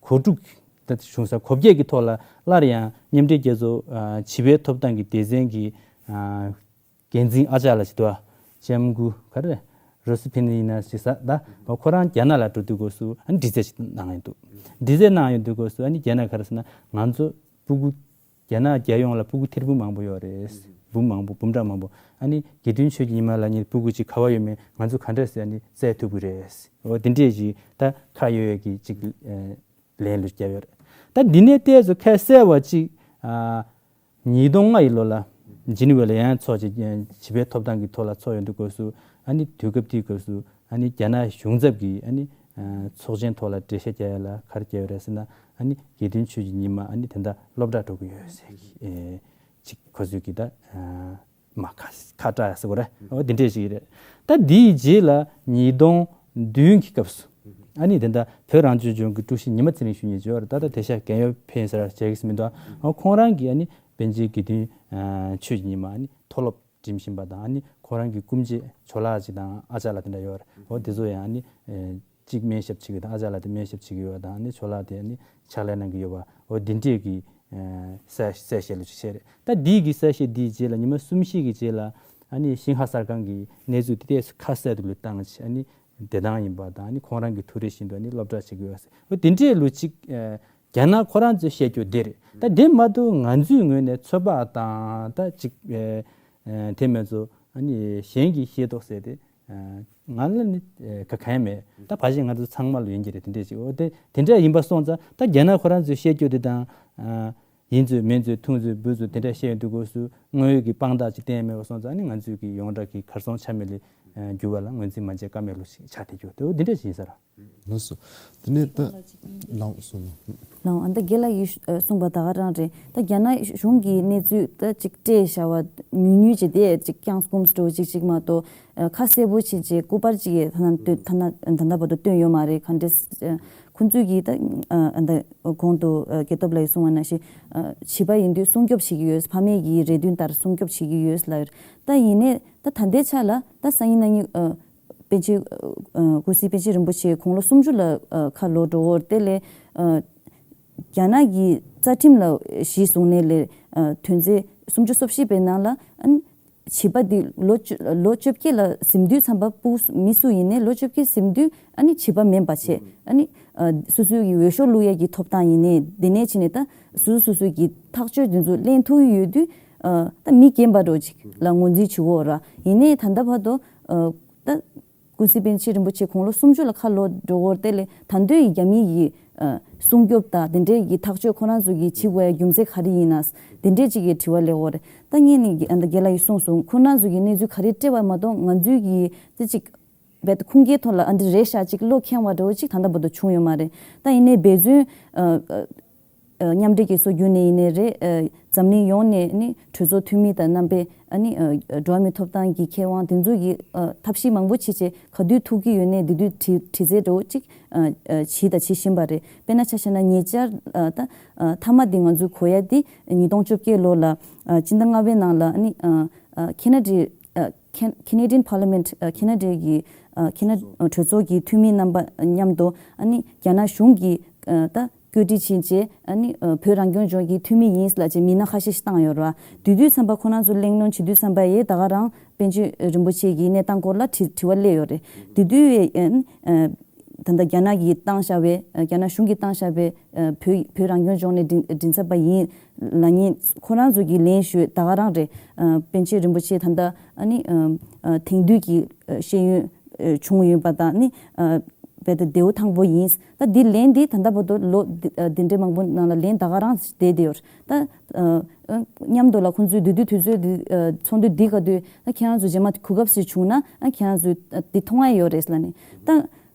གོ་དྲུག་ད་གཞུང་ས་གོ་བརྒྱད་ཀྱི་ཐོག་ལ་སླར་ཡང་མཉམ་འབྲེལ་རྒྱལ་ཚོགས་བྱིས་པའི་ཐོབ་ཐང་གི་སྡེ་ཚན་གྱི་འགན་འཛིན་ཨ་ཅག་ལགས་ཅིག་འདུག་ཨ། ལྕམ་སྐུ་ག་རེ་རེད། རོ་སི་ཕིན་ཡིན་ན་ཞིག་ས་ད་ཁོ་རང་རྒྱ་ནག་ལ་འགྲོ་དུས་སྐབས་སུ་ཨ་ནི་འདྲི་རྩད་ཅིག་གནང་ཡོང་འདུག་འདྲི་རྩད་གནང་ཡོང་དུས་སྐབས་སུ་ཨ་ནི་རྒྱ་ནག་ག་རེ་ཟེར་ན་ང་ཚོ་སྤུ་གུ་རྒྱ་ནག་རྒྱལ་ཡོངས་ལ་སྤུ་གུ་ཐེར་འབུམ་མང་པོ་ཡོད་རེད། འབུམ་མང་པོ་འབུམ་ཕྲག་མང་པོ་ཨ་ནི་དགེ་འདུན་ཆོས་ཀྱི་ཉི་མ་ལགས་གཉིས་སྤུ་གུ་ཅིག་ག་བ་ཡོད་མེད་ང་ཚོ་ག་འདྲ་ཟེར་ཨ་ནི་བཙལ་ཐུབ་ཀྱི་རེད། འོ་དེ་འདྲས་ཅིག་ད་ཁ་ཡོད་ཡོད་ཀྱི་ཅིག་ལན་ལུ་བརྒྱབ་ཡོད་རེད། ད་འདི་ནས་ཏོག་ཙམ་ཁ་གསལ་བ་ཅིག་ཨ། ཉིས་སྟོང་ལྔ་ཡི་ལོ་ལ་ཇི་ནི་ཝ་ལ་ཡང་ཚོགས་ཅིག་བྱིས་པའི་ཐོབ་ཐང་གི་ཐོག་ལ་ཚོགས་ཡོང་དུས་སྐབས་སུ་ཨ་ནི་དུས་སྐབས་དེའི་སྐབས་སུ་ཨ་ནི་རྒྱ་ནག་གཞུང་ཚབ་ཀྱིས་ཨ་ནི་ཚོགས་ཆེན་ཐོག་ལ་འགྲེལ་བཤད་རྒྱག་ཡ་ལ་ག་རེ་བརྒྱབ་ཡོད་རེད་ཟེར་ན་ཨ་ནི་དགེ་འདུན་ཆོས་ཀྱི་ཉི་མ་ཨ་ནི་དེ་འདྲ་སློབ་གྲྭ་འགྲོ་གི་ཡོད་ཟེར་གི་ཅིག་ཁོ་ཚོས་ཀྱི་ད། མ་ཁ་ཁ་བཀྲལ་ཟེར་དགོས་རེད། འོ་དེ་འདྲས་ཞིག་རེད། ད་དེའི་རྗེས་ལ་ཉིས་སྟོང་བདུན་གྱི་སྐབས་སུ་ཨ་ནི་དེ་འདྲ་བོད་རང་སྐྱོང་ལྗོངས་ཀྱི་ཀྲུའུ་ཞི་ཉི་མ་ཚེ་རིང་ཞུ་མཁན་ཅིག་ཡོད་རེད། ད་ལྟ་དེ་ཤ་རྒན་ཡོལ་ཕེབས་ཡིན་ས་ར་བྱེད་ཀྱི་མི་འདུག་འོ་ཁོང་རང་གིས་ཨ་ནི་པཎ་ཆེན་དགེ་འདུན་ཆོས་ཀྱི་ཉི་མ་ཨ་ནི་མཐོ་སློབ་འགྲིམ་བཞིན་པ་དང་ཨ་ནི་ཁོང་རང་གི་སྐུ་མཆེད་ཇོ་ལགས་ཅིག་དང་ཨ་ཅག་ལགས་དེ་འདྲ་ཡོད་རེད། འོ་དེ་ཚོ་ཡང་ཨ་ནི། གཅིག་སྨན་ཞབས་བྱེད་ཀྱི་དང་ཨ་ཅག་ལགས་དེ་སྨན་ཞབས་བྱེད་ཀྱི་ཡོད་པ་དང་ཨ་ནི་ཇོ་ལགས་དེ་ཨ་ནི་ཕྱག་ལས་གནང་གི་ཡོད་པ་འོ་འདི་འདྲས་ཀྱི་གསལ་གསལ་བཤད་ལུགས་ཅིག་བཤད་རེད། ད་འདི་གི་གསལ་བཤད་འདིའི་རྗེས་ལ་ཉི་མ་གསུམ་བཞི་གི་རྗེས་ལ་ཨ་ནི་ཤིན་ཧྭ་གསར་ཁང་གི་གནས་ཚུལ་དེ་ཏོག་ཙམ་ཁ་གསལ་དུ་ལུས་བཏང་ཅིག་ཨ་ནི་བདེ་ཐང་ཡིན་པ་དང་ཨ་ནི་ཁོང་རང་གི་ཐུགས་རེ་བཞིན་དུ་ཨ་ནི་སློབ་གྲྭ་བྱེད་ཀྱི་ཡོད་ཟེར་འོ་འདི་འདྲས་ལུགས་ཅིག་རྒྱ་ནག་ཁོ་རང་ཚོས་བཤད་རྒྱུ་འདི་རེད། ད་འདི་མ་གཏོགས་ང་ཚོའི་ངོས་ནས་ཚོད་དཔག་དང་ད་ཅིག་དེ་མིན་ཚོ་ཨ་ནི་གཞན་གྱིས་ཤེས་རྟོགས་ཟེར་ཏེ། ང་ལ་ནི་ག་གང་ཡང་མེད། ད་ཕལ་ཆེར་ང་ཚོ་ཚང་མ་ལ་ཡིན་གྱི་རེད། དེ་འདྲས་ཅིག་འོ་དེ་དེ་འདྲས་ཡིན་པ་སོང་ཙང་ད་རྒྱ་ནག་ཁོ་རང་ཚོས་བཤད་རྒྱུ་དེ་དང་། ཡིན་ཚོད་མིན་ཚོད་ཐུང་ཚོད་འབུ་ཚོད་དེ་འདྲས་བཤད་ཡོང་དུས་སྐབས་སུ་དངོས་ཡོད་ཀྱི་དཔང་རྟགས་ཅིག་བསྟན་མེད་པ་སོང་ཙང་ནི་ང་ཚོས་ཀྱི་ཡོངས་གྲགས་ཀྱི་གར་སོང་ཆ་མེད་ལ་འགྱུར་བ་ལ་ངོས་འཛིན་མ་བྱེད་ཀ་མེད་ལུགས་ཤིག་ཆགས་བསྡད་རྒྱུ་དེ་འོ་དེ་འདྲས་ཅིག་ཡིན་ས་ར། ལགས་སོ། དེ་ནས་ད་ལགས་སོ་ལགས། ལགས་འོང་། ཨ་ད་རྒན་ལགས་ཡིས་གསུངས་པ་ད་ག་རང་རེད། ད་རྒྱ་ནག་གཞུང་གི་གནས་ཚུལ་ད་ཅིག་སྤྲད་བཞག་པ་ཉུང་ཉུང་ཅིག་དེ་ཅིག་རྐྱང་སྐུམ་སྤྲོ་ཅིག་ཅིག་མ་གཏོགས་ཁ་གསལ་པོ་ཅིག་ཅིག་སྐུ་པར་ཅིག་ཡས་ཐ་ན་སྟོན་ཐ་ན་ད་ལྟ་བར་དུ་བཏོན་ཡོད་མ་རེད། ག་འདྲས་ཁོང་ཚོས་ཀྱིས་ད་ཨ་ད་གོང་དུ་རྒྱལ་སྟོབས་ལགས་ཡིས་གསུངས་པ་ནང་བཞིན་བྱིས་པ་ཡིན་དུས་སྲུང་སྐྱོབ་བྱེད་ཀྱི་ཡོད། ཕ་མའི་གི་རེ་འདུན་ལྟར་སྲུང་སྐྱོབ་བྱེད་ཀྱི་ཡོད་ལབ་ཡོད། ད་ཡིན་ནའི་ད་ད་ལྟའི་ཆ་ལ་ད་སང་ཉིན་གནངས་ཉིན། པཎ་ཆེན། ཨ། ཨ། ཀུན་གཟིགས་པཎ་ཆེན་རིན་པོ་ཆེ་དགུང་ལོ་སུམ་ཅུ་ལ་ཨ་ཁ་ལོ་འགྲོ་བར་དེ་ལས་ཨ་རྒྱ་ནག་གི་རྩ་ཁྲིམས་ལ་གཞི་བཟུང་ནས་ལས་ཨ་དོན་ཚན་སུམ་ཅུ་སོ་བཞི་པའི་ནང་ལ་ཨ་བྱིས་པ་འདི་ལོ་བཅུ་ལོ་བཅོ་བརྒྱད་ལ་ཟིན་དུས་ཙམ་པ་སྤུ་མི་སུ་ཡིན་ནའི་ལོ་བཅོ་བརྒྱད་ཟིན་དུས་ཨ་ནི་བྱིས་པ་མིན་པ་བྱས་ཨ་ནི་ཨ་སོ་སོའི་གི་འོས་ཤོག་བླུག་ཡས་ཀྱི་ཐོབ་ཐང་ཡིན་ནའི་དེ་ནས་ཕྱིན་ནས་ད་སོ་སོ་སོ་སོའི་གི་ཐག་གཅོད་འདི་ཚོ་ལེན་ཐུབ་ཀྱི་ཡོད་དུས་ཨ་ད་མི་རྒན་པ་འདྲ་ཅིག་ལ་ངོས་འཛིན་བྱེད་དགོས་ར། ཡིན་ནའི་ད་ལྟ་བར་དུ་ཨ། ད་ཀུན་གཟིགས་པཎ་ཆེན་རིན་པོ་ཆེ་དགུང་ལོ་སུམ་ཅུ་ལ་ཁ་ལོ་འགྲོ་བར་དེ་ལས་ད་འདོད་ཡི་རྒྱ་མི་ཡི་ཨ་སྲུང་སྐྱོབ་དང་དེ་འདྲའི་གི་ཐག་གཅོད་ཁོ་རང་ཚོ་གི་བྱེད་དགོས་ཡ་རྒྱུ་མཚན་ག་རེ་ཡིན་ན་དེ་འདྲའི་ཅིག་གི་དྲི་བ་སླེབས་ཡོད་རེད། ད་ངས་ནི་ཨ་ད་རྒན་ལགས་ཡིས་གསུངས་སོང་། ཁོ་རང་ཚོ་གི་གནས་ཚུལ་ག་རེ་སྤྲད་པ་མ་གཏོགས་ང་ཚོའི་གི་དེ་ཅིག་རྦད་དེ་ཁུངས་སྐྱེལ་ཐོག་ལ་ཨ་འདི་རེད་ཤག་ཅིག་བློ་ཁེངས་པ་འདྲ་བོ་ཅིག་ད་ལྟ་བར་དུ་བྱུང་ཡོད་མ་རེད། ད་ཡིན་ནའི་འབད་བརྩོན་ཨ་ཨ། མཉམ་འབྲེལ་རྒྱལ་ཚོགས་བརྒྱུད་ནས་ཡིན་ནའི་རེད། འཛམ་གླིང་ཡོངས་ནས་ནི་གྲོས་ཚོགས་འཐུས་མི་དང་རྣམ་པས་ཨ་ནི་འགྲོ་བ་མིའི་ཐོབ་ཐང་གི་མཁས་དབང་དེ་ཚོ་གིས་ཐབས་ཤེས་མང་པོ་བྱས་བྱས་ག་དུས་ཐུག་གི་ཡོད་ནའི་དེ་དུས་དྲི་དྲི་རྩད་འདྲ་བོ་ཅིག་བྱས་དང་བྱེད་བཞིན་པ་རེད། དཔེར་ན་ཆ་བཞག་ན་ཉེ་ཆར་ད་མཐའ་མ་དེ་ང་ཚོས་གོ་ཡ་དེ་ཉིས་སྟོང་བཅོ་བརྒྱད་ལོ་ལ་སྤྱི་ཟླ་ལྔ་པའི་ནང་ལ་ཨ་ནི་ཁེ་ན་ཌའི་Can- Canadian Parliament ཁེ་ན་ཌའི་གི་ཁེ་ན་གྲོས་ཚོགས་ཀྱི་འཐུས་མི་རྣམ་པ་མཉམ་དུ་ཨ་ནི་རྒྱ་ནག་གཞུང་གི་ད། བཀོད་སྒྲིག་བྱིན་བྱས་ཨ་ནི་ཨ་བོད་རང་སྐྱོང་ལྗོངས་ཀྱི་འཐུས་མི་ཡིན་ལབ་བྱས་མི་སྣ་ཁ་ཤས་ཤིག་བཏང་ཡོད་རེད་བ། དེ་དུས་ཙམ་པ་ཁོ་རང་ཚོ་གླེང་སློང་བྱེད་དུས་ཙམ་པ་ཡི་ད་ག་རང་པཎ་ཆེན་རིན་པོ་ཆེ་གི་གནས་སྟངས་སྐོར་ལ་དྲི་དྲི་བ་སླེབས་ཡོད་རེད། དེ་དུས་ཨ་ནི་ཨ་ད་ལྟ་རྒྱ་ནག་གིས་བཏང་བཞག་པའི་ཨ་རྒྱ་ནག་གཞུང་གིས་བཏང་བཞག་པའི་ཨ་བོད་བོད་རང་སྐྱོང་ལྗོངས་ནས་མགྲིན་མགྲིན་ཚབ་པ་ཡིན་ལབ་མཁན་ཁོ་རང་ཚོ་གིས་ལན་ཞུས་ད་ག་རང་རེད། ཨ་པཎ་ཆེན་རིན་པོ་ཆེ་ད་ལྟ་ཨ་ནི་ཨ་ཨ་དེང་དུས་ཀྱི་ཨ་ཤེས་ཡོན་ཨ་བྱུང་ཡོད་པ་དང་ནི་ཨ་རྦད་དེ་རྡེའུ་ཐང་པོ་ཡིན། ད་འདི་ལན་འདི་ད་ལྟ་བར་དུ་ལོ་འདི་ཨ་འདི་འདྲའི་མང་པོ་ནང་ལ་ལན་ད་ག་རང་བསྡད་དེ་ཡོད། ད་ཨ་ཨ་མཉམ་དུ་ལ་ཁོང་ཚོའི་བསྡུས་བསྡུས་དུས་ཚོད་འདི་ཨ་ཚོགས་འདུ་འདི་ག་དུས་ད་ཁྱེད་རང་ཚོ་རྗེས་མ་གོ་སྐབས་ཤིག་བྱུང་ན་ཨ་ཁྱེད་རང་ཚོས་ཨ་འདི་མཐོང་ཡ་ཡོད་རེད་ལབ་ནས་ད།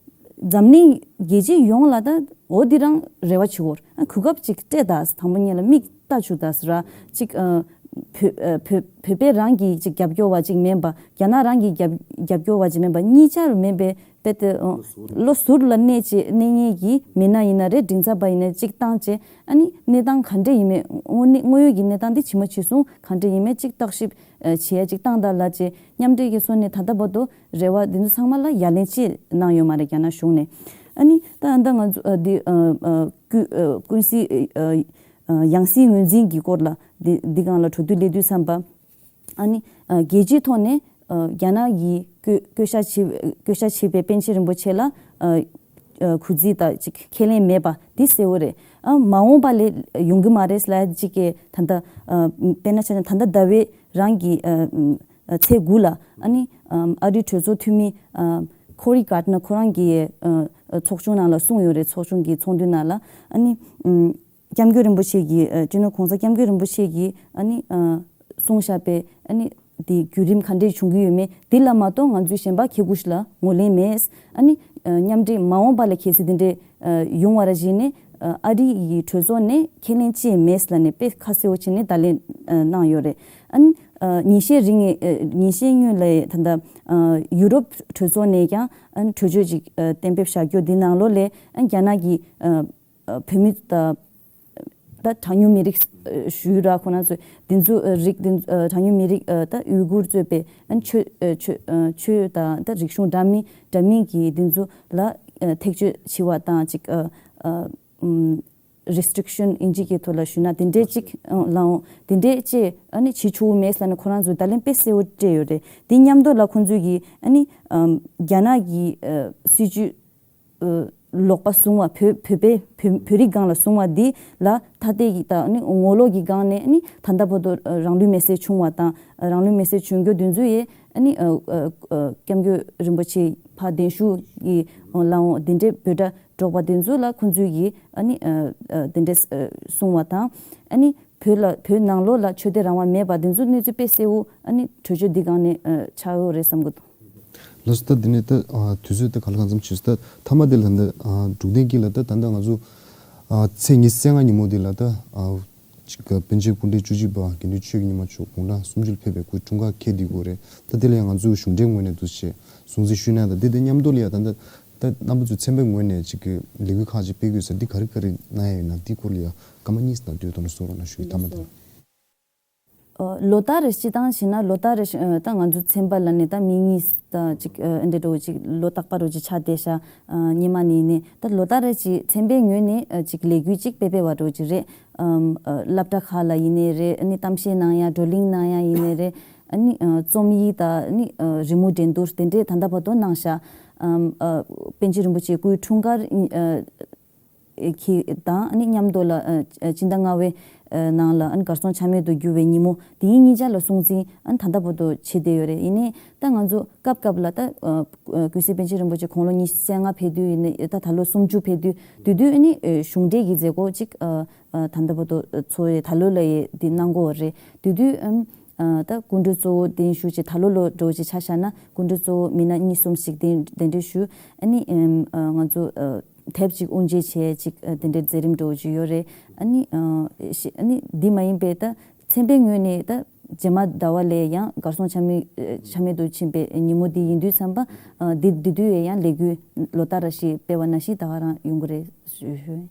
འཛམ་གླིང་རྒྱལ་སྤྱི་ཡོངས་ལ་ད་འོ་འདི་རང་རེ་བ་བྱེད་དགོས། ཨ་གོ་སྐབས་ཅིག་སྤྲད་ད་དང་པོ་ཉིད་ལ་མིག་ལྟ་བཅུག་ད་ཟེར་ར་ཅིག་ཨ་བོད་ཨ་བོད་བོད་པའི་རང་གི་ཅིག་རྒྱབ་སྐྱོར་བ་ཅིག་མིན་པ་རྒྱ་ནག་རང་གི་རྒྱབ་རྒྱབ་སྐྱོར་བ་ཅིག་མིན་པ་གཉིས་ཆར་མིན་པའི་དཔེ་དེ་ཨ་བློ་ཟུར་ལ་གནས་ཅིག་གནས་ངེས་ཀྱི་མི་སྣ་ཡིན་ན་རེད། མགྲིན་ཚབ་པ་ཡིན་ན་ཅིག་བཏང་བྱས་ཨ་ནི་གནས་སྟངས་ག་འདྲ་ཡིན་མིན་དངོས་གནས་དངོས་ཡོད་ཀྱི་གནས་སྟངས་འདི་ཇི་མ་ཇི་བཟུང་ག་འདྲ་ཡིན་མིན་ཅིག་བརྟག་ཞིབ་ཨ་བྱེད་ཡ་ཅིག་བཏང་ད་ལ་ཅེ་མཉམ་འབྲེལ་གྱི་སོ་ནས་ད་ལྟ་བར་དུ། རེ་བ་འདི་ཚོ་ཚང་མ་ལ་ཡ་ལན་ཅི་གནང་ཡོད་མ་རེད་རྒྱ་ནག་གཞུང་ནས། ཨ་ནི་ད་ཨ་ད་ང་ཚོ་ཨ་འདི་ཨ་ཨ་ཀུན་ཨ་ཀུན་གཟིགས་ཨ་ཨ་ཡང་སྲིད་ངོས་འཛིན་གྱི་སྐོར་ལ་འདི་འདི་སྒང་ལ་གྲོས་བསྡུར་སླེབས་དུས་ཙམ་པ་ཨ་ནི་ཨ་རྒྱལ་སྤྱིའི་ཐོག་ནས་ཨ་རྒྱ་ནག་གིས་བསྐོས་བསྐོས་བཞག་བྱས་བསྐོས་བཞག་བྱས་པའི་པཎ་ཆེན་རིན་པོ་ཆེ་ལ་ཨ་ཨ་གུས་བརྩི་དང་ཅིག་ཁས་ལེན་མེད་པ་འདི་གསལ་བོ་རེད། ཨ་མ་འོངས་པ་ལ་ཡོང་གི་མ་རེད་ལབ་ཅིག་གི་ད་ལྟ་ཨ་དཔེར་ན་ཆ་བཞག་ན་ད་ལྟ་ཟླ་བའི་རང་གི་ཨ་ཨ་ཚེས་དགུ་ལ་ཨ་ནི་ཨམ་ཨ་རིའི་གྲོས་ཚོགས་འཐུས་མི་ཨ་ཁོ་རི་གྷར་ནར་ཁོ་རང་གིས་ཨ་ཨ་ཚོགས་ཆུང་ནང་ལ་གསུངས་ཡོད་རེད། ཚོགས་ཆུང་གི་ཚོགས་འདུའི་ནང་ལ་ཨ་ནི་ཨམ་སྐྱབས་མགོན་རིན་པོ་ཆེ་གིས་ཨ་སྤྱི་ནོར་༸གོང་ས་༸སྐྱབས་མགོན་རིན་པོ་ཆེ་གིས་ཨ་ནི་ཨ་གསུངས་བཞག་པའི་ཨ་ནི་དེ་བརྒྱུད་རིམ་ག་འདྲས་བྱུང་གི་ཡོད་མེད་དེ་ལ་མ་གཏོགས་ང་ཚོས་གཞན་པ་ཁྱེད་ཀུ་ཤི་ལ་ངོས་ལེན་མེད། ཨ་ནི་ཨ་མཉམ་འབྲེལ་མ་འོངས་པ་ལ་གལ་སྲིད་དེ་འདྲས་ཨ་ཡོང་བ་ར་བཞིན་ནས་ཨ་ཨ་རི་ཡི་གྲོས་ཚོགས་ནས་ཁས་ལེན་ཅི་ཡང་མེད་ལབ་ནས་དཔེ་ཁ་གསལ་བོ་བྱས་ནས་བརྡ་ལན་ཨ་གནང་ཡོད་རེད། ཨ་ནི་ཨ་ཉིན་ཤས་རིང་ཨ་ཉིན་ཤས་སྔོན་ལ་ད་ལྟ་ཨ་ཡུ་རོབ་གྲོས་ཚོགས་ནས་ཀྱང་ཨ་ནི་གྲོས་ཆོད་ཅིག་ཨ་གཏན་འབེབས་བཞག་རྒྱུ་འདི་ནང་ལོགས་ལས་ཨ་རྒྱ་ནག་གི་ཨ་ཨ་བོད་མི་དང་ད་གྲངས་ཉུང་མི་རིགས་ཨ་ཞུ་ར་ཁོ་ན་ཚོས་འདི་ཚོ་ཨ་རིགས་འདི་ཨ་གྲངས་ཉུང་མི་རིགས་ཨ་ད་ཡུ་གུར་གཙོས་པའི་ཨ་ཆོས་ཨ་ཆོས་ཨ་ཆོས་དང་ད་རིག་གཞུང་འདྲ་མིན་འདྲ་མིན་གྱི་འདི་ཚོ་ལ་ཨ་ཐེག་གཅོད་བྱེད་པ་དང་ཅིག་ཨ་ཨ་ཨམ་རེ་སི་ཊི་རིག་ཤན་ཨིན་ཇི་གི་ཐོག་ལ་ཞུས་ན་དེ་འདྲས་ཅིག་ཨ་ལའང་དེ་འདྲས་ཅེས་ཨ་ནི་བྱེད་ཆོག་མེད་ལབ་ནས་ཁོ་རང་ཚོས་བརྡ་ལན་དཔེ་གསལ་བོ་སྤྲད་ཡོད་རེད། དེ་མཉམ་དུ་ལ་ཁོང་ཚོས་ཀྱིས་ཨ་ནི་ཨམ་རྒྱ་ནག་གི་ཨ་སྲིད་ཇུས་ཨ་ལོག་པ་བཟུང་བ་བོད་བོད་པའི་བོད་བོད་རིགས་སྒང་ལ་བཟུང་བ་འདི་ལ་ཐ་དད་ཀྱི་དང་ནི་ངོ་ལོག་གི་སྒང་ནས་ནི་ད་ལྟ་བར་དུ་རང་ལུས་མེར་སྲེག་བྱུང་བ་དང་རང་ལུས་མེར་སྲེག་བྱུང་རྒྱུ་དེ་ཚོ་ཡི་ཨ་ནི་ཨ་ཨ་ཨ་སྐྱབས་མགོན་རིན་པོ་ཆེ་ཕར་གདན་ཞུ་གི་ལའང་དེ་འདྲའི་འབོད་སྒྲ་སྒྲོག་པ་དེ་ཚོ་ལ་ཁོང་ཚོས་ཀྱིས་ཨ་ནི་ཨ་ཨ་དེ་འདྲའི་ཨ་གསུང་བ་དང་ཨ་ནི་བོད་ལ་བོད་ནང་ལོགས་ལ་ཆོས་དད་རང་དབང་མེད་པ་དེ་ཚོ་གནས་ཚུལ་དཔེ་གསལ་བོ་ཨ་ནི་གྲོས་ཆོད་འདི་སྒང་ནས་ཨ་ཆགས་ཡོད་རེད་བསམ་གི་འདུག་ལགས་སོ། ད་འདི་ནས་ད་ཨ་དུས་ཚོད་ད་ག་ལ་གང་འཚམ་བྱས་སོང་། ད་མཐའ་མ་དེ་ལ་ད་ཨ་འབྲུག་བསྟན་སྐྱིད་ལགས་ད་ད་ལྟ་ང་ཚོ་ཨ་ཚེས་ཉི་ཤུ་རྩ་ལྔ་ཉིན་མོ་དེ་ལ་ད་ཨ་ཅིག་པཎ་ཆེན་སྐུ་ཕྲེང་བཅུ་གཅིག་པ་དགེ་འདུན་ཆོས་ཀྱི་ཉི་མ་མཆོག་དགུང་གྲངས་སུམ་ཅུ་ལ་ཕེབས་པའི་སྐུའི་འཁྲུངས་སྐར་འཁེལ་བསྡད་ཡོད་རེད། ད་དེ་ལ་ཡང་ང་ཚོའི་གཞུང་འབྲེལ་ངོས་ནས་འདུག་ཅེས་སྲུང་བརྩི་ཞུས་ན། ད་དེ་དེ་མཉམ་དུ་ལ་ཡང་ད་ད་ད་རྣམ་པ་ཚོའི་ཚན་པའི་ངོས་ནས་ཅིག་གི་ལས་འགུལ་ཁག་ཅིག་སྤེལ་དགོས་ས་འདི་ག་རེ་ག་རེ་གནང་ཡ་ཡོད་ན་འདི་སྐོར་ལ་ཡང་སྐར་མ་གཉིས་ཙམ་དུས་ཐོག་ནས་གསུང་རོགས་གནང་ཞུ་གི། མཐའ་མ་དེ། ཨ་ལོ་ལྟར་རེ་སྤྱི་བཏང་བྱས་ན་ལོ་ལྟར་རེ་ཞིག་ཨ་ད་ང་ཚོ་ཚན་པ་ལ་ནི་ད་མི་གཉིས་ད་ཅིག་ཨ་འདྲ་འགྲོ་ཅིག་ལོ་རྟག་པ་རུ་ཅིག་ཆགས་བསྡད་ཤག་ཨ་སྔོན་མ་ནས་ནི་ད་ལོ་ལྟར་རེ་ཅིག་ཚན་པའི་ངོས་ནས་ཨ་ཅིག་ལས་འགུལ་ཅིག་སྤེལ་སྤེལ་བ་འགྲོ་ཅིག་རེད། ཨམ་ཨ་སློབ་གྲྭ་ཁག་ལ་ཡིན་ནའི་རེད། ཨ་ནི་གཏམ་བཤད་གནང་ཡ་བགྲོ་གླེང་གནང་ཡ་ཡིན་ནའི་རེད། ཨ་ནི་ཨ་རྩོམ་ཡིག་དང་ཨ་ནི་ཨ་རི་མོ་འགྲན་བསྡུར་དེ་འདྲས་ད་ལྟ་བར་དུ་གནང་ཤག་ཨམ་ཨ་པཎ་ཆེན་རིན་པོ་ཆེ་སྐུའི་འཁྲུངས་སྐར་ཨ་གི་དང་ཨ་ནི་མཉམ་དུ་ལ་ཨ་ཨ་སྤྱི་ཟླ་ལྔ་པའི་ཨ་ནང་ལ་ཨ་ནི་གར་སོང་ཆ་མེད་དུ་གྱུར་བའི་ཉིན་མོ་དེའི་གཉིས་ཆ་ལ་སྲུང་བརྩི་ཨ་ནི་ད་ལྟ་བར་དུ་བྱེད་བསྡད་ཡོད་རེད། ཡིན་ནའི་ད་ང་ཚོ་སྐབས་སྐབས་ལ་ད་ཨ་ཨ་ཀུན་གཟིགས་པཎ་ཆེན་རིན་པོ་ཆེ་དགུང་ལོ་ཉི་ཤུ་རྩ་ལྔ་ཕེབས་དུས་ཡིན་ནའི་ད་ད་ལོ་སུམ་ཅུ་ཕེབས་དུས་དེ་དུས་ཨ་ནི་ཨ་གཞུང་འབྲེལ་གྱི་མཛད་སྒོ་ཅིག་ཨ་ཨ་ད་ལྟ་བར་དུ་ཚོགས་ཡས་ད་ལོ་ལ་ཡས་འདི་གནང་གོ་རེད། དེ་དུས་ཨམ་ཨ་ད་སྐུ་མགྲོན་གཙོ་བོ་གདན་ཞུ་ཅིག་ད་ལོ་ལོ་འགྲོ་ཅིག་ཆ་བཞག་ན་སྐུ་མགྲོན་གཙོ་བོ་མི་སྣ་གཉིས་གསུམ་ཞིག་གདན་གདན་འདྲེན་ཞུ། ཨ་ནི་ཨམ་ཨ་ང་ཚོ་ཨ་དེབ་ཅིག་དབུ་འབྱེད་བྱས་ཅིག་ཨ་དེ་འདྲའི་མཛད་རིམ་འགྲོ་ཅིག་ཡོད་རེད། ཨ་ནི་ཨ་ཤི་ཨ་ནི་འདི་མ་ཡིན་པའི་ད་ཚན་པའི་ངོས་ནས་ད་རྗེས་མ་ཟླ་བ་ལས་ཡང་གར་སོང་ཆ་མེད་ཨ་ཆ་མེད་དུ་ཕྱིན་པའི་ཉིན་མོ་འདི་ཡིན་དུས་ཙམ་པ་ཨ་འདི་འདི་དུས་ཡང་ལས་འགུལ་ལོ་ལྟར་ར་ཞིག་སྤེལ་བ་ནང་བཞིན་ད་ག་རང་ཡོང་གི་རེད་ཞུ་ཞུ།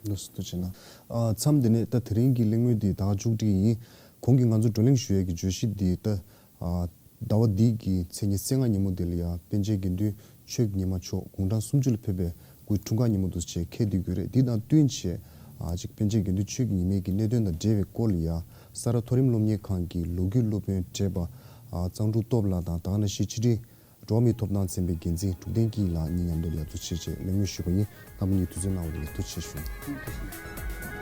ལགས་སོ། ཐུགས་རྗེ་གནང་། ཨ་མཚམས་འདི་ནས་ད་དེ་རིང་གི་གླེང་མོལ་འདི་ད་ག་མཇུག་སྒྲིལ་ཡིན། གོང་གི་ང་ཚོ་བགྲོ་གླེང་ཞུ་ཡས་ཀྱི་བརྗོད་གཞི་འདི་ད་ཨ་ཟླ་བ་འདི་གི་ཚེས་ཉི་ཤུ་རྩ་ལྔ་ཉིན་མོ་འདི་ལ་ཡང་པཎ་ཆེན་དགེ་འདུན་ཆོས་ཀྱི་ཉི་མ་མཆོག་དགུང་གྲངས་སུམ་ཅུ་ལ་ཕེབས་པའི་སྐུའི་འཁྲུངས་སྐར་ཉིན་མོ་འདུག་ཅེས་འཁེལ་བསྡད་ཡོད་རེད། འདི་དང་བསྟུན་བྱས་ ཨ་ཅིག་པཎ་ཆེན་དགེ་འདུན་ཆོས་ཀྱི་ཉི་མའི་གི་གནད་དོན་དང་འབྲེལ་བའི་སྐོར་ལ་ཡ། ས་རཱ་མཐོ་རིམ་སློབ་གཉེར་ཁང་གི་ལོ་རྒྱུས་སློབ་དཔོན་བགྲེས་པ་ཨ་གཙང་ཕྲུག་སྟོབས་ལགས་དང་། ད་ག་ནང་བཞིན་ཕྱི་དྲིལ་འགྲོ་བ་མིའི་ཐོབ་ཐང་ཚན་པའི་འགན་འཛིན་འབྲུག་བསྟན་སྐྱིད་ལགས་གཉིས་མཉམ་དུ་ལ་ཡ་ཐུགས་རྗེ་ཆེ་ལེགས་སྨོན་ཞུས་པ་ཡིན། རྣམ་པ་གཉིས་དུས་ཚོད་གནང་བ་དེ་ལ་ཐུགས་རྗེ་ཆེ་ཞུ། ཐུགས་རྗེ་ཆེ།